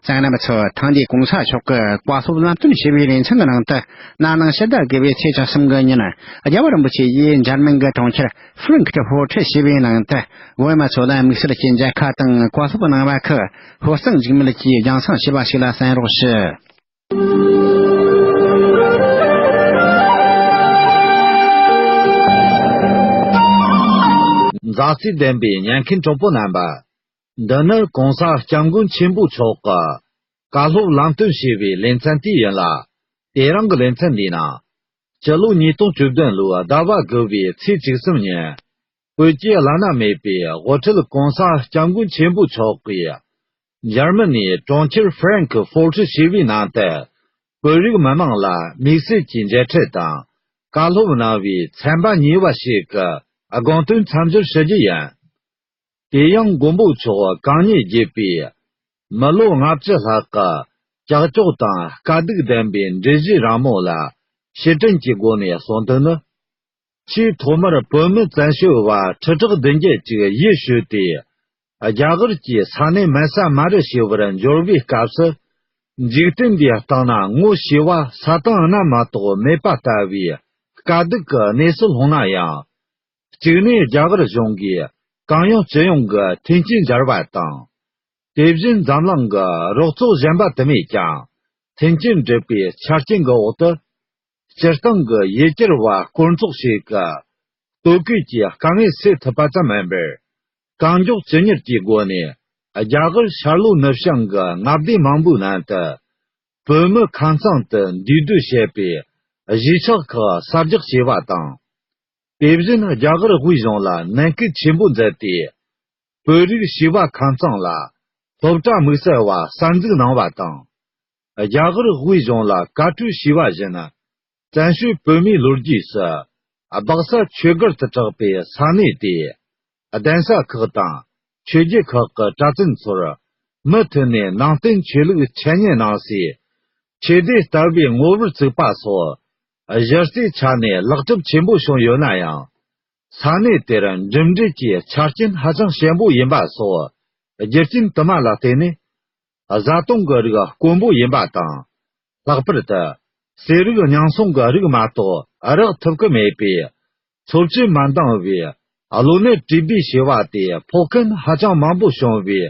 གསན་མཁན་ ཚོ་ཐེངས་འདིའི་གོང་ས་མཆོག་གི་བཀའ་སློབ་ལམ་སྟོན་ཞུ་བའི་ལེ་ཚན་གྱི་ནང་དུ། ན་ནིང་ཕྱི་ཟླ་དགུ་པའི་ཚེས་བཅུ་གསུམ་གྱི་ཉིན། རྒྱལ་བ་རིན་པོ་ཆེ་ཡིས་འཇར་མན་གྱི་གྲོང་ཁྱེར་ཧྥ་རན་ཀི་ཧྥོར་ཊི་ཞེས་པའི་ནང་དུ། བོད་མི་ཚོ་ལ་དམིགས་བསལ་གྱི་མཇལ་ཁ་དང་བཀའ་སློབ་གནང་བ་ཁག་ཧོར་གཙང་འཇིགས་མེད་ཀྱིས་རྒྱང་སྲིང་ཞུས་པ་ཞིག་ལ་གསན་རོགས་ཞུ། མཛའ་བརྩེ་ལྡན་པའི་ཉན་མཁན་གྲོགས་པོ་རྣམ་པ། འདི་ནི་གོང་ས་སྐྱབས་མགོན་ཆེན་པོ་མཆོག་གི་བཀའ་སློབ་ལམ་སྟོན་ཞེས་པའི་ལེ་ཚན་དེ་ཡིན་ལ། དེ་རིང་གི་ལེ་ཚན་འདིའི་ནང་། སྤྱི་ལོ་ཉིས་སྟོང་བཅུ་བདུན་ལོའི་ཟླ་བ་དགུ་པའི་ཚེས་བཅུ་གསུམ་ཉིན། བོད་ཀྱི་བླ་ན་མེད་པའི་དབུ་ཁྲིད་གོང་ས་སྐྱབས་མགོན་ཆེན་པོ་མཆོག་གིས། འཇར་མ་ནིའི་གྲོང་ཁྱེར་ཧྥ་རན་ཀི་ཧྥོར་ཊི་ཞེས་པའི་ནང་དུ། བོད་རིགས་མི་མང་ལ་དམིགས་བསལ་གྱི་མཇལ་འཕྲད་དང་། བཀའ་སློབ་གནང་བའི་ཚན་པ་གཉིས་པ་ཞིག་གི་དགོངས་དོན་མཚམས་སྦྱོར་ཞུ་རྒྱུ་ཡིན། དེ་ཡང་མགོན་པོ་མཆོག་གང་ཉིད་བརྒྱུད་པའི་མི་ལོ་ལྔ་བཅུ་ལྷག་གི་ཀྱག་ཀྱོག་དང་དཀའ་སྡུག་ལྡན་པའི་འགྲུལ་བཞུད་རིང་མོ་ལ་ཕྱིར་དྲན་གྱི་སྒོ་ནས་གསུངས་དོན་ནི། ཆེས་ཐོག་མར་བོད་མི་བཙན་བྱོལ་བ་ཁྲི་ཕྲག་བདུན་བརྒྱད་ཅིག་ཡིད་བཞིན་ཏེ། རྒྱ་གར་གྱི་ས་གནས་མན་ས་མ་རི་ཞེས་པར་འབྱོར་བའི་སྐབས་སུ། འཇིག་རྟེན་འདིའི་སྟེང་ན་ངོ་ཤེས་པ་ས་སྟེང་ན་མ་གཏོགས་མེད་པ་ལྟ་བུའི་དཀའ་སྡུག་གི་གནས་སུ་ལྷུང་ན་ཡང་། གཅིག་ནས་རྒྱ་གར་གཞུང་གིས་གང་ཡོང་ཅི་ཡོང་གི་མཐུན་རྐྱེན་སྦྱར་བ་དང་། དེ་བཞིན་འཛམ་གླིང་གི་རོགས་ཚོགས་གཞན་པ་དུ་མས་ཀྱང་མཐུན་རྐྱེན་སྒྲུབ་པའི་ཆ་རྐྱེན་གྱི་འོག་ཏུ། སྤྱིར་བཏང་གི་ཡུལ་གྱར་བ་དཀོན་མཆོག་ཞིག་གི་བསྟོད་གུས་ཀྱི་དཀའ་ངལ་སེལ་ཐུབ་པ་ཙམ་མིན་པར། གང་མགྱོགས་ཇི་མྱུར་གྱི་སྒོ་ནས་རྒྱ་གར་ཤར་ལྷོ་ནུབ་བྱང་གི་མངའ་སྡེ་མང་པོའི་ནང་དུ། བོད་མི་ཁམས་ཚང་དུ་འདུས་སྡོད་བྱེད་པའི་གཞིས་ཆགས་ཁག་གསར་རྒྱག་བྱས་པ་དང་། དེ་བཞིན་རྒྱ་གར་དབུས་གཞུང་ལ་ནན་སྐུལ་ཆེན་པོ་མཛད་དེ། བོད་རིགས་བྱིས་པ་ཁམས་ཚང་ལ་སློབ་གྲྭ་དམིགས་བསལ་བ་གསར་འཛུགས་གནང་བ་དང་། རྒྱ་གར་དབུས་གཞུང་ལ་བཀའ་འཁྲོལ་བྱས་པ་བཞིན། བཙན་བྱོལ་བོད་མིའི་ལོ་རྒྱུས་སུ། སྦག་ས་ཆོས་སྒར་དུ་གྲགས་པའི་ས་གནས་དེ། གདན་ས་ཁག་དང་ཆོས་བརྒྱུད་ཁག་གི་གྲྭ་བཙུན་ཚོར་མུ་མཐུད་ནས་ནང་བསྟན་ཆོས་ལུགས་འཆད་ཉན་གནང་སའི་ཆོས་སྡེ་ལྟ་བུའི་ངོ་བོར་བཙུགས་པ་སོགས་གཞི་རྩའི་ཆ་ནས་ལེགས་གྲུབ་ཆེན་པོ་བྱུང་ཡོད་ན་ཡང་། ས་གནས་དེར་འགྲིམ་འགྲུལ་གྱི་ཆ་རྐྱེན་ཧ་ཅང་ཞན་པོ་ཡིན་པ་སོགས་རྒྱུ་རྐྱེན་དུ་མ་ལ་བརྟེན་ནས། བཟའ་བཏུང་གི་རིགས་དཀོན་པོ་ཡིན་པ་དང་། ལྷག་པར་དུ་ཟས་རིགས་ཉེན་སྲུང་གི་རིགས་མ་གཏོགས་རག་ཐུབ་ཀྱི་མེད་པས། འཚོ་བཅུད་མ་འདང་བའི་གློ་ནད་ཊི་བི་ཞེས་པ་དེ་ཕོག་མཁན་ཧ་ཅང་མང་པོ་བྱུང་བའི་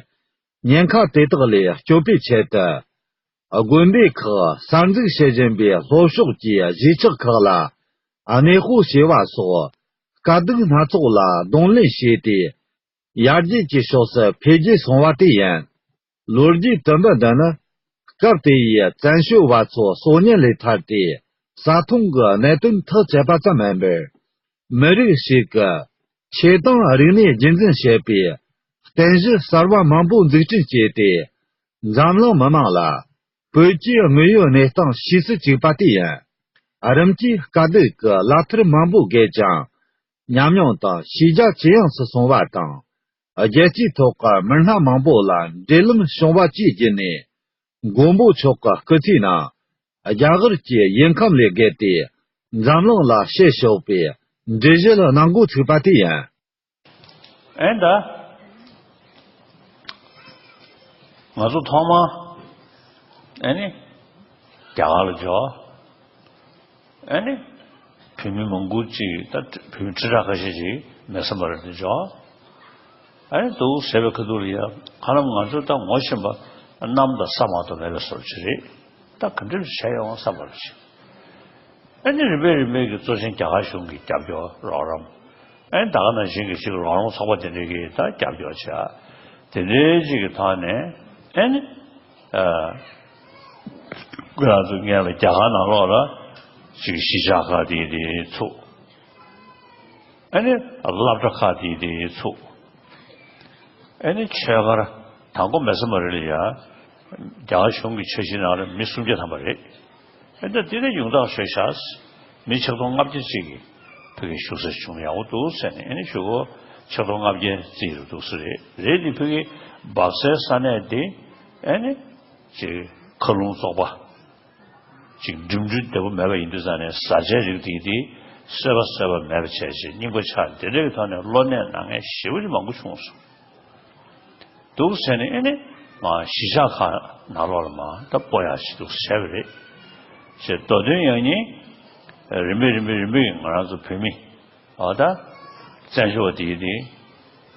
ཉེན་ཁ་དེ་དག་ལས་སྐྱོབ་པའི་ཆེད་དུ། དགོན་སྡེ་ཁག་གསར་འཛུགས་བྱེད་བཞིན་པའི་ལྷོ་ཕྱོགས་ཀྱི་གཞིས་ཆགས་ཁག་ལ་གནས་སྤོ་བྱས་པ་སོགས་དཀའ་སྡུག་སྣ་ཚོགས་ལ་གདོང་ལེན་བྱས་ཏེ། ཡར་རྒྱས་ཀྱི་ཕྱོགས་སུ་འཕེལ་རྒྱས་སོང་བ་དེ་ཡིན། ལོ་རྒྱུས་དུམ་བུ་འདི་ནི། སྐབས་དེ་ཡི་བཙན་བྱོལ་བ་ཚོ་སྲོག་ཉེན་ལས་ཐར་ཏེ། བཟའ་བཏུང་གི་གནད་དོན་ཐག་བཅད་པ་ཙམ་མིན་པར། མི་རིགས་ཤིག་གི་ཆོས་དང་རིག་གནས་རྒྱུན་འཛིན་བྱེད་པའི་རྟེན་གཞི་གསར་བ་མང་པོ་འཛུགས་སྐྲུན་བྱས་ཏེ། འཛམ་གླིང་མི་མང་ལ་བོད་ཀྱི་དངོས་ཡོད་གནས་སྟངས་ཤེས་སུ་བཅུག་པ་དེ་ཡིན། རིམ་གྱིས་དཀའ་སྡུག་གི་བླ་མཐར་མང་པོ་བརྒལ་ཀྱང་། ཉམས་མྱོང་དང་ཤེས་རྒྱ་ཇེ་ཡངས་སུ་སོང་བ་དང་། རྒྱལ་སྤྱིའི་ཐོག་གི་མི་སྣ་མང་པོ་ལ་འབྲེལ་ལམ་བྱུང་བ་བཅས་བརྒྱུད་ནས། མགོན་པོ་མཆོག་གི་སྐུ་ཚེའི་ནང་། རྒྱ་གར་གྱི་ཡུལ་ཁམས་ལས་བརྒལ་ཏེ། འཛམ་གླིང་ལ་ཕྱིར་ཕྱོགས་པའི་འགྲུལ་བཞུད་གནང་འགོ་ཚུགས་པ་དེ་ཡིན། ཨེ་ད། ང་ཚོ་ཐོག་མ། ཨེ་ནི། རྒྱ་གར་ལ་འབྱོར། ཨེ་ནི། བོད་མི་མང་པོ་ཅིག་ད་བོད་མི་ཁྲི་ཕྲག་ཁ་ཤས་ཅིག་མེད་ས་མ་རེད་དེ་འབྱོར། ཨེ་ནི་འདུག་ཟེར་བའི་ཁ་ཐུག་ལ་ཡ། ཁ་ལམ་ང་ཚོ་ད་ངོ་ཤེས་པ་གནམ་དང་ས་མ་གཏོགས་མེད་པའི་བཟོ་ཅིག་རེད། ད་ག་འདྲ་བྱས་ཡོང་བསམ་པ་རེད། ཨ་ནི་རིམ་པས་རིམ་པས་ཀྱི་གཙོ་ཆེན་རྒྱ་གར་གཞུང་གི་རྒྱབ་སྐྱོར་རོགས་རམ། ཨ་ནི་ད་ག་ནང་བཞིན་གྱི་ཅིག་རོགས་རམ་ཚོགས་པ་དེ་འདྲས་ཀྱིས་ད་རྒྱབ་སྐྱོར་བྱས། དེ་འདྲའི་ཅིག་གི་ཐོག་ནས་ཨ་ནི། ཨ། ང་ཚོ་སྔོན་ལ་རྒྱ་གར་ནང་ལོགས་ལ་ཅིག་གཞིས་ཆགས་ཁག་དེ་དེ་ཚུགས། ཨ་ནི་སློབ་གྲྭ་ཁག་དེ་དེ་ཚུགས། ཨ་ནི་ཆོས་སྒར་དང་པོ་མེད་ས་མ་རེད་ལ་ཡ། རྒྱ་གར་གཞུང་གི་འཆར་གཞི་ནང་ལ་མི་སུམ་བརྒྱ་ཐམ་པ་རེད། ཨ་ནི་འདི་ནས་ཉུང་མཐའ་བཟོས་བཞག་མི་ཆིག་སྟོང་ལྔ་བརྒྱ་ཅིག་གིས་ཕ་གིར་བཞུགས་ས་བྱུང་ཡག་པོ་འདུག་ཟེར་ནས། ཨ་ནི་གཞུག་གུ་ཆིག་སྟོང་ལྔ་བརྒྱ་བརྩིས་རུ་འདུག་ས་རེད། རེད་དེ་ཕ་གིར་སྦག་སའི་ས་གནས་དེ་ཨ་ནི་ཅིག་མཁའ་རླུང་བཙོག་པ། ཅིག་འགྲིམ་འགྲུལ་བདེ་པོ་མེད་པ་ཡིན་དུས་ཙང་ནས་བཟའ་བཅའི་རིགས་དེ་དེ་བཟོས་པ་བཟོས་པ་མེད་པ་བྱས་བྱས་རྙིང་པ་ཆགས། དེ་འདྲའི་ཐོག་ནས་གློ་ནད་ན་མཁན་ཞེ་པོ་ཅིག་མང་པོ་བྱུང་སོང་། འདུག་ཟེར་ནས་ཨེ་ནི་ མ་གཞིས་ཆགས་ཁག་ནང་ལོགས་ལ་མ་ད་སྤོ་ཡག་ཞིག་འདུག་བྱས་པ་རེད། ཞེས་མདོ་དོན་ཡང་སྙིང་རིམ་པས་རིམ་པས་རིམ་པས་ང་རང་ཚོ་བོད་མི་ཨ་ད་བཙན་བྱོལ་བ་དེ་ཡིན་དེ་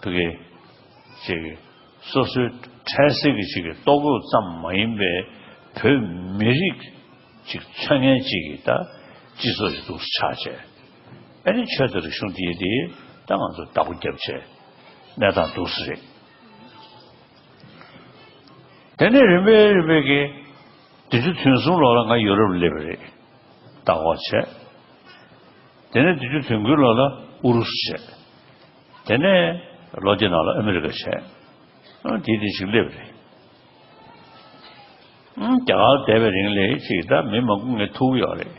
བོད་ཀྱི་ཅིག་སོ་སོའི་འཕྲལ་སེལ་གྱི་ཅིག་གི་ལྟོ་གོས་ཙམ་མ་ཡིན་པའི་བོད་མི་རིགས་ཅིག་མཚོན་མཁན་ཅིག་གི་ད་སྤྱི་ཚོགས་ཅིག་འདུག་ཆགས་བྱས། ཨ་ནི་ཆོས་དང་རིག་གཞུང་དེ་ཡིན་དེ་ད་ང་ཚོ་བདག་པོ་བརྒྱབ་བྱས་གནས་སྟངས་འདུག་སེ་རེད། དེ་ནས་རིམ་པས་རིམ་པས་ཀྱིས་བདུན་ཅུ་དོན་གསུམ་ལོ་ལ་ང་ཡུ་རོབ་སླེབས་པ་རེད། ལྟ་སྐོར་བྱས། དེ་ནས་བདུན་ཅུ་དོན་དགུའི་ལོ་ལ་ཨུ་རུ་སུ་བྱས། དེ་ནས་ལོ་དེ་ནང་ལ་ཨ་མི་རི་ཀ་བྱས། ཨ་དེ་དེ་ཞིག་སླེབས་པ་རེད། ཨ་རྒྱ་གར་བསྡད་པའི་རིང་ལ་ཅིག་ད་མི་མང་པོ་ངས་ཐུག་ཡོད་རེད།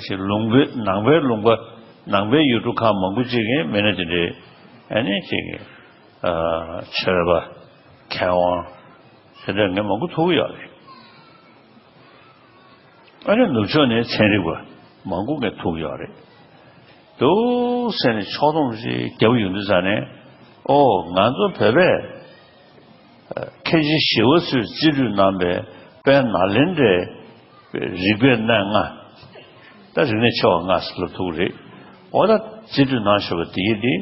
ཅིག་ལུང་པའི་ནང་པའི་ལུང་པ་ནང་པའི་ཡུལ་གྲུ་ཁག་མང་པོ་ཅིག་གི་མི་སྣ་དེ་འདྲའི་ཨ་ནི་ཅིག་ཨ་ཆོས་པ་མཁས་དབང་དེ་འདྲ་ངས་མང་པོ་ཐུག་ཡོད་རེད། ཨ་ནི་ནུབ་ཕྱོགས་ནས་ཚན་རིག་པ་མང་པོ་ངས་ཐུག་ཡོད་རེད། འདུག་ཟེར་ནས་ཕྱོགས་བསྡོམས་ཅིག་རྒྱབ་ཡོང་དུས་ཙ་ནས་ཨོ་ང་ཚོ་བོད་པས་མཁས་ཆེན་ཞི་བ་འཚོས་རྩིས་སྤྲོད་གནང་པའི་དཔལ་ནཱ་ལེནྡྲའི་རིག་པའི་གནས་ལྔ། ད་རིག་གནས་ཆེ་བ་ལྔ་ཟེར་ལབ་ཐུབ་ཀྱི་རེད། འོ་ད་རྩིས་སྤྲོད་གནང་ཤོག་པ་དེ་ཡིན་དེ།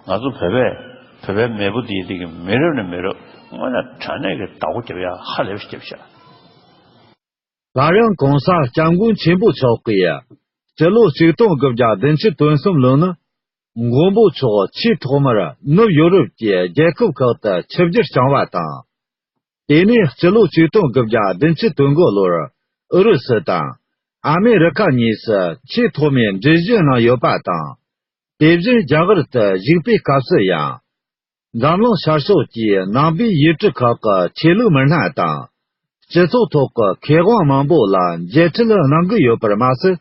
ང་ཚོ་བོད་པས་བོད་པའི་མེས་པོ་དེ་ཡིན་དེ་གི་མི་རབས་ནས་མི་རབས་དངོས་གནས་དྲང་གནས་ཀྱི་བདག་པོ་རྒྱབ་ཡ་ཧ་ལས་པ་ཞིག་རྒྱབ་ཤག་སླར་ཡང་གོང་ས་སྐྱབས་མགོན་ཆེན་པོ་མཆོག་གིས་སྤྱི་ལོ་ཆིག་སྟོང་དགུ་བརྒྱ་བདུན་ཅུ་དོན་གསུམ་ལོ་ནི་མགོན་པོ་མཆོག་ཆེས་ཐོག་མར་ནུབ་ཡོ་རོབ་ཀྱི་རྒྱལ་ཁབ་ཁག་ཏུ་ཆིབས་བསྒྱུར་བསྐྱངས་པ་དང་། དེ་ནས་སྤྱི་ལོ་ཆིག་སྟོང་དགུ་བརྒྱ་བདུན་ཅུ་དོན་དགུ་ལོར་ཨུ་རུ་སུ་དང་ཨ་མེ་རི་ཁ་གཉིས་སུ་ཆེས་ཐོག་མའི་འགྲུལ་བཞུད་གནང་ཡོད་པ་དང་། དེ་བཞིན་རྒྱ་གར་དུ་བཞུགས་པའི་སྐབས་སུ་ཡང་། འཛམ་གླིང་ཤར་ཕྱོགས་ཀྱི་ནང་པའི་ཡུལ་གྲུ་ཁག་གི་ཆོས་ལུགས་མི་སྣ་དང་། སྤྱི་ཚོགས་ཐོག་གི་མཁས་དབང་མང་པོ་ལ་མཇལ་འཕྲད་གནང་གི་ཡོད་པར་མ་ཟད།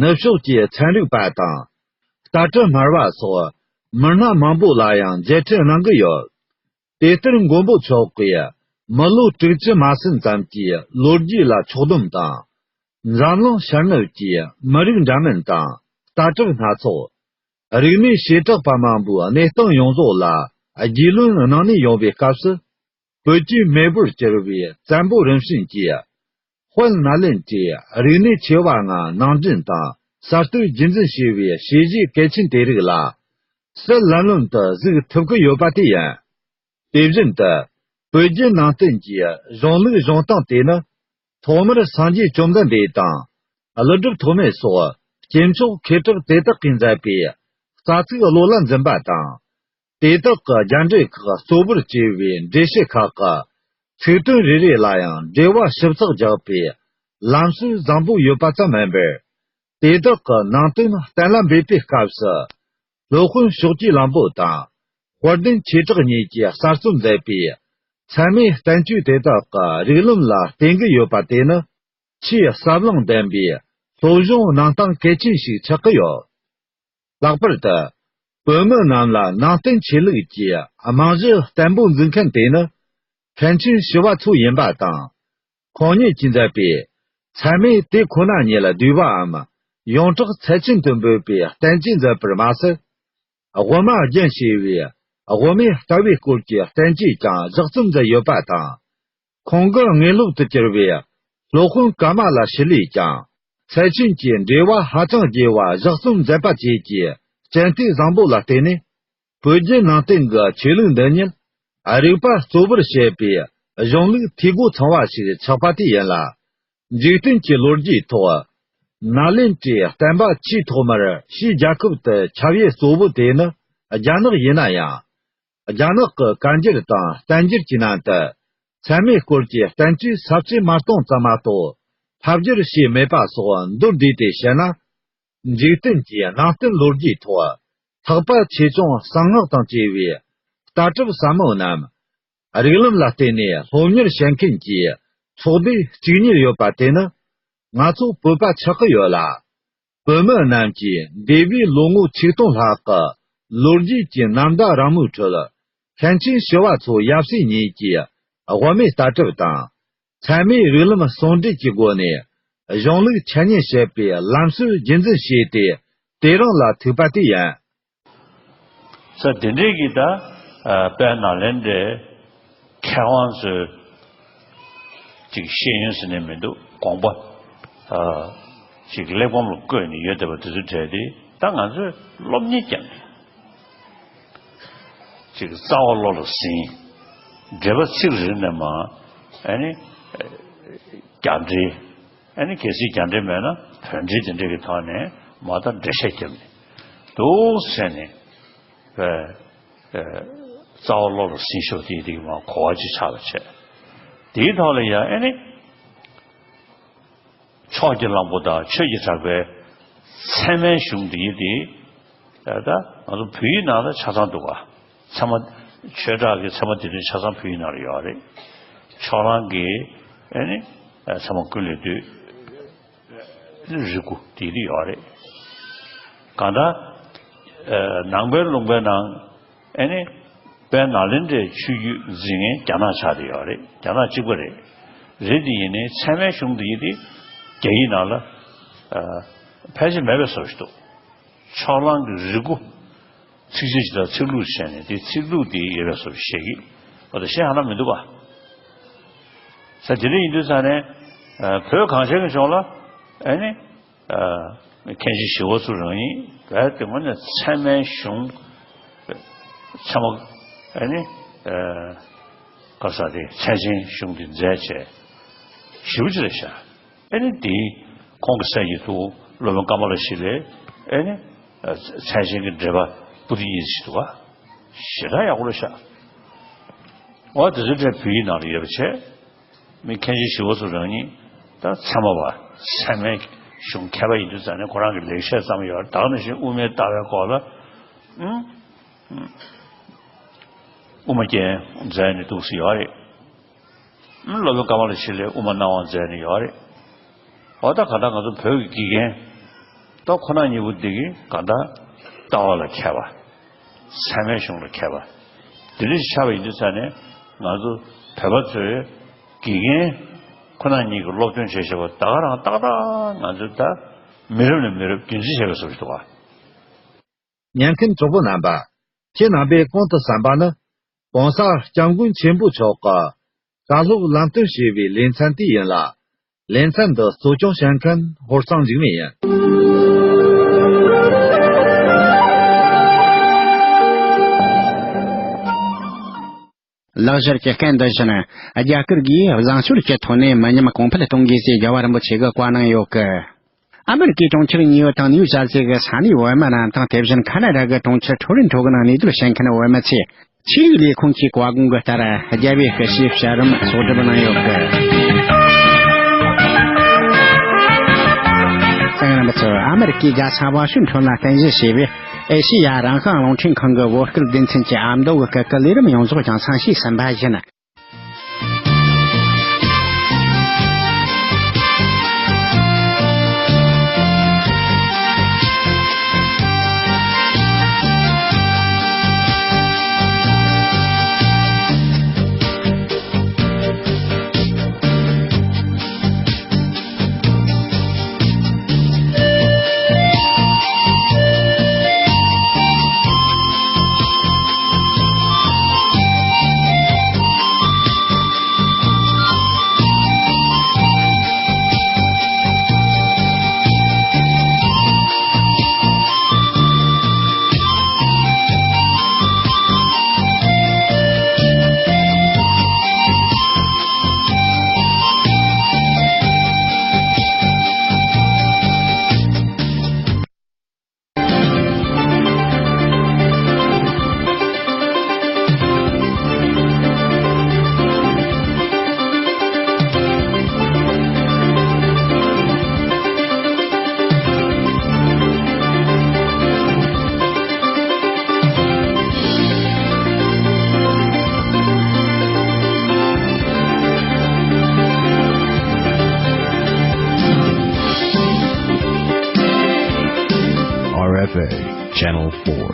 ནུབ་ཕྱོགས་ཀྱི་ཚན་རིག་པ་དང་། ལྟ་གྲུབ་སྨྲ་བ་སོགས་མི་སྣ་མང་པོ་ལ་ཡང་མཇལ་འཕྲད་གནང་གི་ཡོད། དེ་ལྟར་མགོན་པོ་མཆོག་གིས་མི་ལོ་དྲུག་ཅུ་མ་ཟིན་ཙམ་གྱི་ལོ་རྒྱུས་ལ་ཕྱོགས་བསྡོམས་དང་། འཛམ་གླིང་ཤར་ནུབ་ཀྱི་མི་རིགས་འདྲ་མིན་དང་ལྟ་གྲུབ་སྣ་ཚོགས། རིག་གནས་བྱེ་བྲག་པ་མང་པོའི་གནས་སྟངས་ཡོངས་རྫོགས་ལ་རྒྱུས་ལོན་གནང་ནས་ཡོང་བའི་སྐབས་སུ། བོད་ཀྱི་མེས་པོར་གྱུར་པའི་བཙན་པོ་རིམ་བྱོན་གྱིས། དཔལ་ནཱ་ལེནྡྲའི་རིག་གནས་ཆེ་བ་ལྔ་ནང་འདྲེན་དང་གསར་གཏོད་རྒྱུན་འཛིན་བྱས་པའི་བྱས་རྗེས་གལ་ཆེན་དེ་རིགས་ལ། གསལ་ལམ་ལམ་དུ་གཟིགས་ཐུབ་ཀྱི་ཡོད་པ་དེ་ཡིན། དེ་བཞིན་དུ། བོད་བརྒྱུད་ནང་བསྟན་གྱི་གཞུང་ལུགས་གཞུང་སྟངས་དེ་ནི། ཐོག་མར་སངས་རྒྱས་བཅོམ་ལྡན་འདས་དང་། ཀླུ་སྒྲུབ་ཐོགས་མེད་སོགས་སྐྱེས་མཆོག་མཁས་གྲུབ་དེ་དག་གིས་མཛད་པའི་རྩ་ཚིག་བློ་ལ་འཛིན་པ་དང་། དེ་དག་གི་རྒྱན་འགྲེལ་ཁག་གཙོ་བོར་བྱས་པའི་འགྲེལ་བཤད་ཁག་གི་ཚིག་དོན་རེ་རེ་ལ་ཡང་འགྲེལ་བ་ཞིབ་ཚགས་རྒྱག་པའི་ལམ་སྲོལ་བཟང་པོ་ཡོད་པ་ཙམ་མིན་པར། དེ་དག་གི་ནང་དོན་གཏན་ལ་འབེབས་པའི་སྐབས་སུ། སློབ་དཔོན་ཕྱོགས་ཀྱི་གླང་པོ་དང་། དཔལ་ལྡན་ཆོས་གྲགས་གཉིས་ཀྱིས་གསར་རྩོམ་མཛད་པའི་ཚད་མའི་བསྟན་བཅོས་དེ་དག་གི་རིགས་ལམ་ལ་བརྟེན་གྱི་ཡོད་པ་དེ་ནི། ཆེས་ཟབ་ལོང་ལྡན་པའི་སློབ་སྦྱོང་གནང་སྟངས་གལ་ཆེན་ཞིག་ཆགས་ཀྱི་ཡོད། ལྷག་པར་དུ། བོད་མི་རྣམས་ལ་ནང་བསྟན་ཆོས་ལུགས་ཀྱི་རྨང་གཞི་བརྟན་པོ་འཛུགས་མཁན་དེ་ནི། མཁན་ཆེན་ཞི་བ་འཚོ་ཡིན་པ་དང་། ཁོང་ཉིད་ཀྱིས་མཛད་པའི་ཚད་མས་དེ་ཁོ་ན་ཉིད་ལ་བསྡུས་པའམ་ཡོངས་གྲགས་ཚད་ཆེན་དུ་འབོད་པའི་བསྟན་བཅོས་མཛད་པར་མ་ཟད། དབུ་མ་རྒྱན་ཞེས་པའི་དབུ་མའི་ལྟ་བའི་སྐོར་གྱི་བསྟན་བཅོས་ཀྱང་བཞག་རྩོམ་མཛད་ཡོད་པ་དང་། ཁོང་གི་དངོས་སློབ་ཏུ་གྱུར་པའི་སློབ་དཔོན་ཀ་མ་ལ་ཤཱི་ལས་ཀྱང་ཚད་ཆེན་གྱི་འགྲེལ་བ་ཧ་ཅང་རྒྱས་པ་བཞག་རྩོམ་མཛད་པ་བཅས་ཀྱི་ཅན་ཏེ་བཟང་པོ་ལ་བརྟེན་ནས། བོད་བརྒྱུད་ནང་བསྟན་གྱི་ཆོས་ལུགས་འདི་ཉིད་རིག་པ་གཙོ་བོར་བྱེད་པའི་གཞུང་ལུགས་འཐུས་སྒོ་ཚང་བ་ཞིག་ཆགས་པ་དེ་ཡིན་ལ། འཇིག་རྟེན་གྱི་ལོ་རྒྱུས་ཐོག་ནཱ་ལེནྡྲའི་བསྟན་པ་ཆེས་ཐོག་མར་ཕྱིའི་རྒྱལ་ཁབ་ཏུ་ཁྱབ་ཡུལ་གཙོ་བོ་དེ་ནི་རྒྱ་ནག་ཡིན་ན་ཡང་། རྒྱ་ནག་གི་བཀའ་འགྱུར་དང་བསྟན་འགྱུར་གྱི་ནང་དུ་ཚད་མའི་སྐོར་གྱི་བསྟན་བཅོས་ས་བཅད་མ་སྟོང་ཙམ་མ་གཏོགས་ཕབ་བསྒྱུར་བྱས་མེད་པ་སོགས་མདོར་བསྡུས་ཏེ་བཤད་ན། འཇིག་རྟེན་གྱི་ནང་བསྟན་ལོ་རྒྱུས་ཐོག་ཐེག་པ་ཆེ་ཆུང་གསང་སྔགས་དང་བཅས་པའི་ལྟ་གྲུབ་ཟབ་མོ་རྣམས་རིགས་ལམ་ལ་བརྟེན་ནས་སློབ་གཉེར་བྱེད་མཁན་གྱི་ཚོགས་སྡེ་གཅིག་གཉིས་ཡོད་པ་དེ་ནི་ང་ཚོ་བོད་པ་ཆགས་ཀྱི་ཡོད་ལ། བོད་མི་རྣམས་ཀྱིས་འདས་པའི་ལོ་ངོ་ཆིག་སྟོང་ལྷག་གི་ལོ་རྒྱུས་ཀྱི་ནམ་ཟླ་རིང་མོའི་ཁྲོད། མཁན་ཆེན་ཞི་བ་འཚོ་ཡབ་སྲས་གཉིས་ཀྱིས་དབུ་མའི་ལྟ་གྲུབ་དང་། ཚད་མའི་རིགས་ལམ་ཟུང་འབྲེལ་གྱི་སྒོ་ནས་གཞུང་ལུགས་འཆད་ཉན་བྱེད་པའི་ལམ་སྲོལ་རྒྱུན་འཛིན་བྱས་ཏེ་དེ་རིང་ལ་ཐུག་པ་དེ་ཡིན། ས་དེ་འདྲས་ཀྱི་ད་དཔལ་ནཱ་ལེནྡྲའི་ མཁས་དབང་ཚོའི་ཅིག་ཤེས་ཡོན་ཟེར་ནས་མི་འདུག་དགོངས་པ་ཨ་ཅིག་གླེགས་བམ་ལ་བཀོད་ནས་ཡོད་བསྡད་པ་དེ་ཚོའི་གྲས་དེ་ད་ང་ཚོས་སློབ་གཉེར་བརྒྱབ་ནས་ཅིག་རྩ་བ་བློ་ལ་ཟིན། འགྲེལ་པ་ཚིག་རེ་ནས་མ་ཨ་ནི་རྒྱག་འགྲེལ། ཨ་ནི་གལ་སྲིད་རྒྱག་འགྲེལ་མེད་ན་བོད་འགྲེལ་དེ་འདྲ་གི་ཐོག་ནས་མ་ད་འགྲེལ་བཤད་བརྒྱབ་ནས་འདུག་ཟེར་ནས་བས་རྩ་བ་བློ་ལ་ཟིན་ཤོག་དེ་དེ་གི་མ་གོ་བ་ཅིག་ཆགས་པ་བྱས། དེའི་ཐོག་ལ་ཡང་ཨ་ནི་ཕྱོགས་ཀྱི་གླང་པོ་དང་ཆོས་ཀྱི་གྲགས་པའི་ཚད་མའི་གཞུང་འདི་ཡི་དེ་ད་ང་ཚོ་བོད་ཡིག་ནང་ལ་ཆ་ཚང་འདུག་ག་ཚད་མ་ཆོས་གྲགས་ཀྱི་ཚད་མ་དེ་དོན་ཆ་ཚང་བོད་ཡིག་ནང་ལ་ཡོད་རེད། ཕྱོགས་གླང་གི་ཨ་ནི་ཚད་མ་ཀུན་ལས་བཏུས། རིགས་དགུ་དེ་དུ་ཡོད་རེད། གང་ལྟར་ནང་པའི་ལུང་པའི་ནང་ཨ་ནི་དཔལ་ནཱ་ལེནྡྲའི་ཆོས་བརྒྱུད་འཛིན་མཁན་རྒྱ་ནག་ཆགས་བསྡད་ཡོད་རེད། རྒྱ་ནག་གཅིག་པ་རེད། རེད་དེ་ཡིན་ནའི་ཚད་མའི་གཞུང་འདི་ཡིན་ཏེ་རྒྱ་ཡིག་ནང་ལ་ཕལ་ཆེར་མེད་པའི་བཟོ་ཞིག་འདུག་ཕྱོགས་གླང་གི་རིགས་དགུ་ཚིགས་བཅད་ཅིག་དང་ཚིག་ལྷུག་བྱས་ནས་དེ་ཚིག་ལྷུག་དེ་ཡོད་པའི་བཟོ་ཞིག་བཤད་ཀྱི་འོ་ད་གཞན་ཧ་ལམ་མི་འདུག་ག་ས་དེ་འདྲ་ཡིན་དུས་ཙང་ནས་བོད་གངས་ཅན་གྱི་ལྗོངས་ལ་ཨ་ནི། མཁན་ཆེན་ཞི་བ་འཚོ་རང་ཉིད་རྦད་དེ་དངོས་གནས་ཚད་མའི་གཞུང་ཚད་མ་ཨ་ནི་ག་རེ་ཟེར་དེ་ཚད་ཆེན་གཞུང་དེ་མཛད་བྱས་ཞེ་པོ་ཅིག་རེད་ཤག་ཨ་ནི་དེ་ཁོང་གི་སྲས་ཀྱི་ཐུ་བོ་སློབ་དཔོན་ཀ་མ་ལ་ཤཱི་ལས་ཨ་ནི་ཚད་ཆེན་གྱི་འགྲེལ་པ་པོ་ཏི་གཉིས་ཤིག་འདུག་ག་ཞེ་དྲག་ཡག་པོ་རེད་ཤག་འོ་དེ་ཚོའི་གྲས་བོད་ཡིག་ནང་ལ་ཡོད་པ་བྱས། མི་མཁན་ཆེན་ཞི་བ་འཚོ་རང་ཉིད་ད་ཚད་མ་པ་ཚད་མའི་གཞུང་མཁས་པ་ཡིན་དུས་ཙང་ནས་ཁོ་རང་གི་ལེགས་བཤད་ཙམ་ཡོད་རེད། ད་ག་ནང་བཞིན་དབུ་མའི་ལྟ་བའི་སྐོར་ལ་ཨུམ་དབུ་མ་རྒྱན་མཛད་ནས་འདུག་སེ་ཡོད་རེད། ཨུམ་སློབ་དཔོན་ཀ་མ་ལ་ཤཱི་ལས་དབུ་མ་སྣང་བ་མཛད་ནས་ཡོད་རེད། འོ་ད་ག་ད་ང་ཚོ་བོད་ཀྱི་དགེ་རྒན་ད་ཁོ་ན་གཉིས་པོ་འདི་གི་ག་ད་ལྟ་བ་ལ་མཁས་པ། ཚད་མའི་གཞུང་ལ་མཁས་པ། དེ་འདྲ་ཞིག་ཆགས་པ་ཡིན་དུས་ཙང་ནས་ང་ཚོ་བོད་པ་ཚོས་དགེ་རྒན་ཁོ་ན་གཉིས་ཀྱི་སློབ་སྟོན་བྱེད་བྱེད་པ་ད་ག་རང་ཏག་ཏག་ང་ཚོས་ད་མི་རབས་ནས་མི་རབས་རྒྱུན་འཛིན་བྱེད་པའི་བཟོ་ཞིག་འདུག་ག་ཉན་མཁན་གྲོགས་པོ་རྣམ་པ། ཁྱེད་རྣམ་པས་གོང་དུ་གསན་པ་ནི། ༸གོང་ས་༸སྐྱབས་མགོན་ཆེན་པོ་མཆོག་གིས་བཀའ་སློབ་ལམ་སྟོན་བྱས་པའི་ལེ་ཚན་དེ་ཡིན་ལ། ལེ་ཚན་འདི་གཙོ་སྐྱོང་བྱེད་མཁན་ཧོར་གཙང་འཇིགས་མེད་ཡིན། ལག་བསྟར་གྱི་སྐད་འདི་བཞིན་རྒྱ་གར་གྱིས་བཟང་སྤྱོད་ཀྱི་ཐོག་ནས་མི་ཉམས་གོང་འཕེལ་གཏོང་དགོས་ཞེས་རྒྱལ་བ་རིན་པོ་ཆེ་གིས་བཀའ་གནང་ཡོད་སྐད། ཨ་མེ་རི་ཀའི་གྲོང་ཁྱེར་ནིའུ་ཡོག་དང་ནིའུ་ཇར་སི་གི་ས་གནས་བོད་མི་རྣམས་དང་དེ་བཞིན་ཁ་ན་ཌ་གི་གྲོང་ཁྱེར་ཊོ་རོན་ཊོ་གི་ནང་གནས་སྡོད་བྱེད་མཁན་བོད་མི་ཚོས་ཆོས་རིག་ལས་ཁུངས་ཀྱི་བཀའ་དགོངས་ཀྱི་ལྟར་རྒྱལ་བའི་སྐུ་ཕྱྭའི་བྱ་རིམ་གསོག་སྒྲུབ་གནང་ཡོད་སྐད། གསན་མཁན་རྣམ་པ་ཚོ། ཨ་མེ་རི་ཀའི་རྒྱལ་ས་ཝ་ཤིང་ཊོན་ལ་རྟེན་གཞི་བྱས་པའི་ཨེ་ཤེ་ཡ་རང་དབང་རླུང་འཕྲིན་ཁང་གི་བོད་སྐད་སྡེ་ཚན་གྱི་ཨ་མདོ་གི་སྐད་ཀྱི་ལས་རིམ་ཡོངས་རྫོགས་རྒྱང་སྲིང་ཞུས་ཟིན་པ་ཡིན། R F A, Channel four.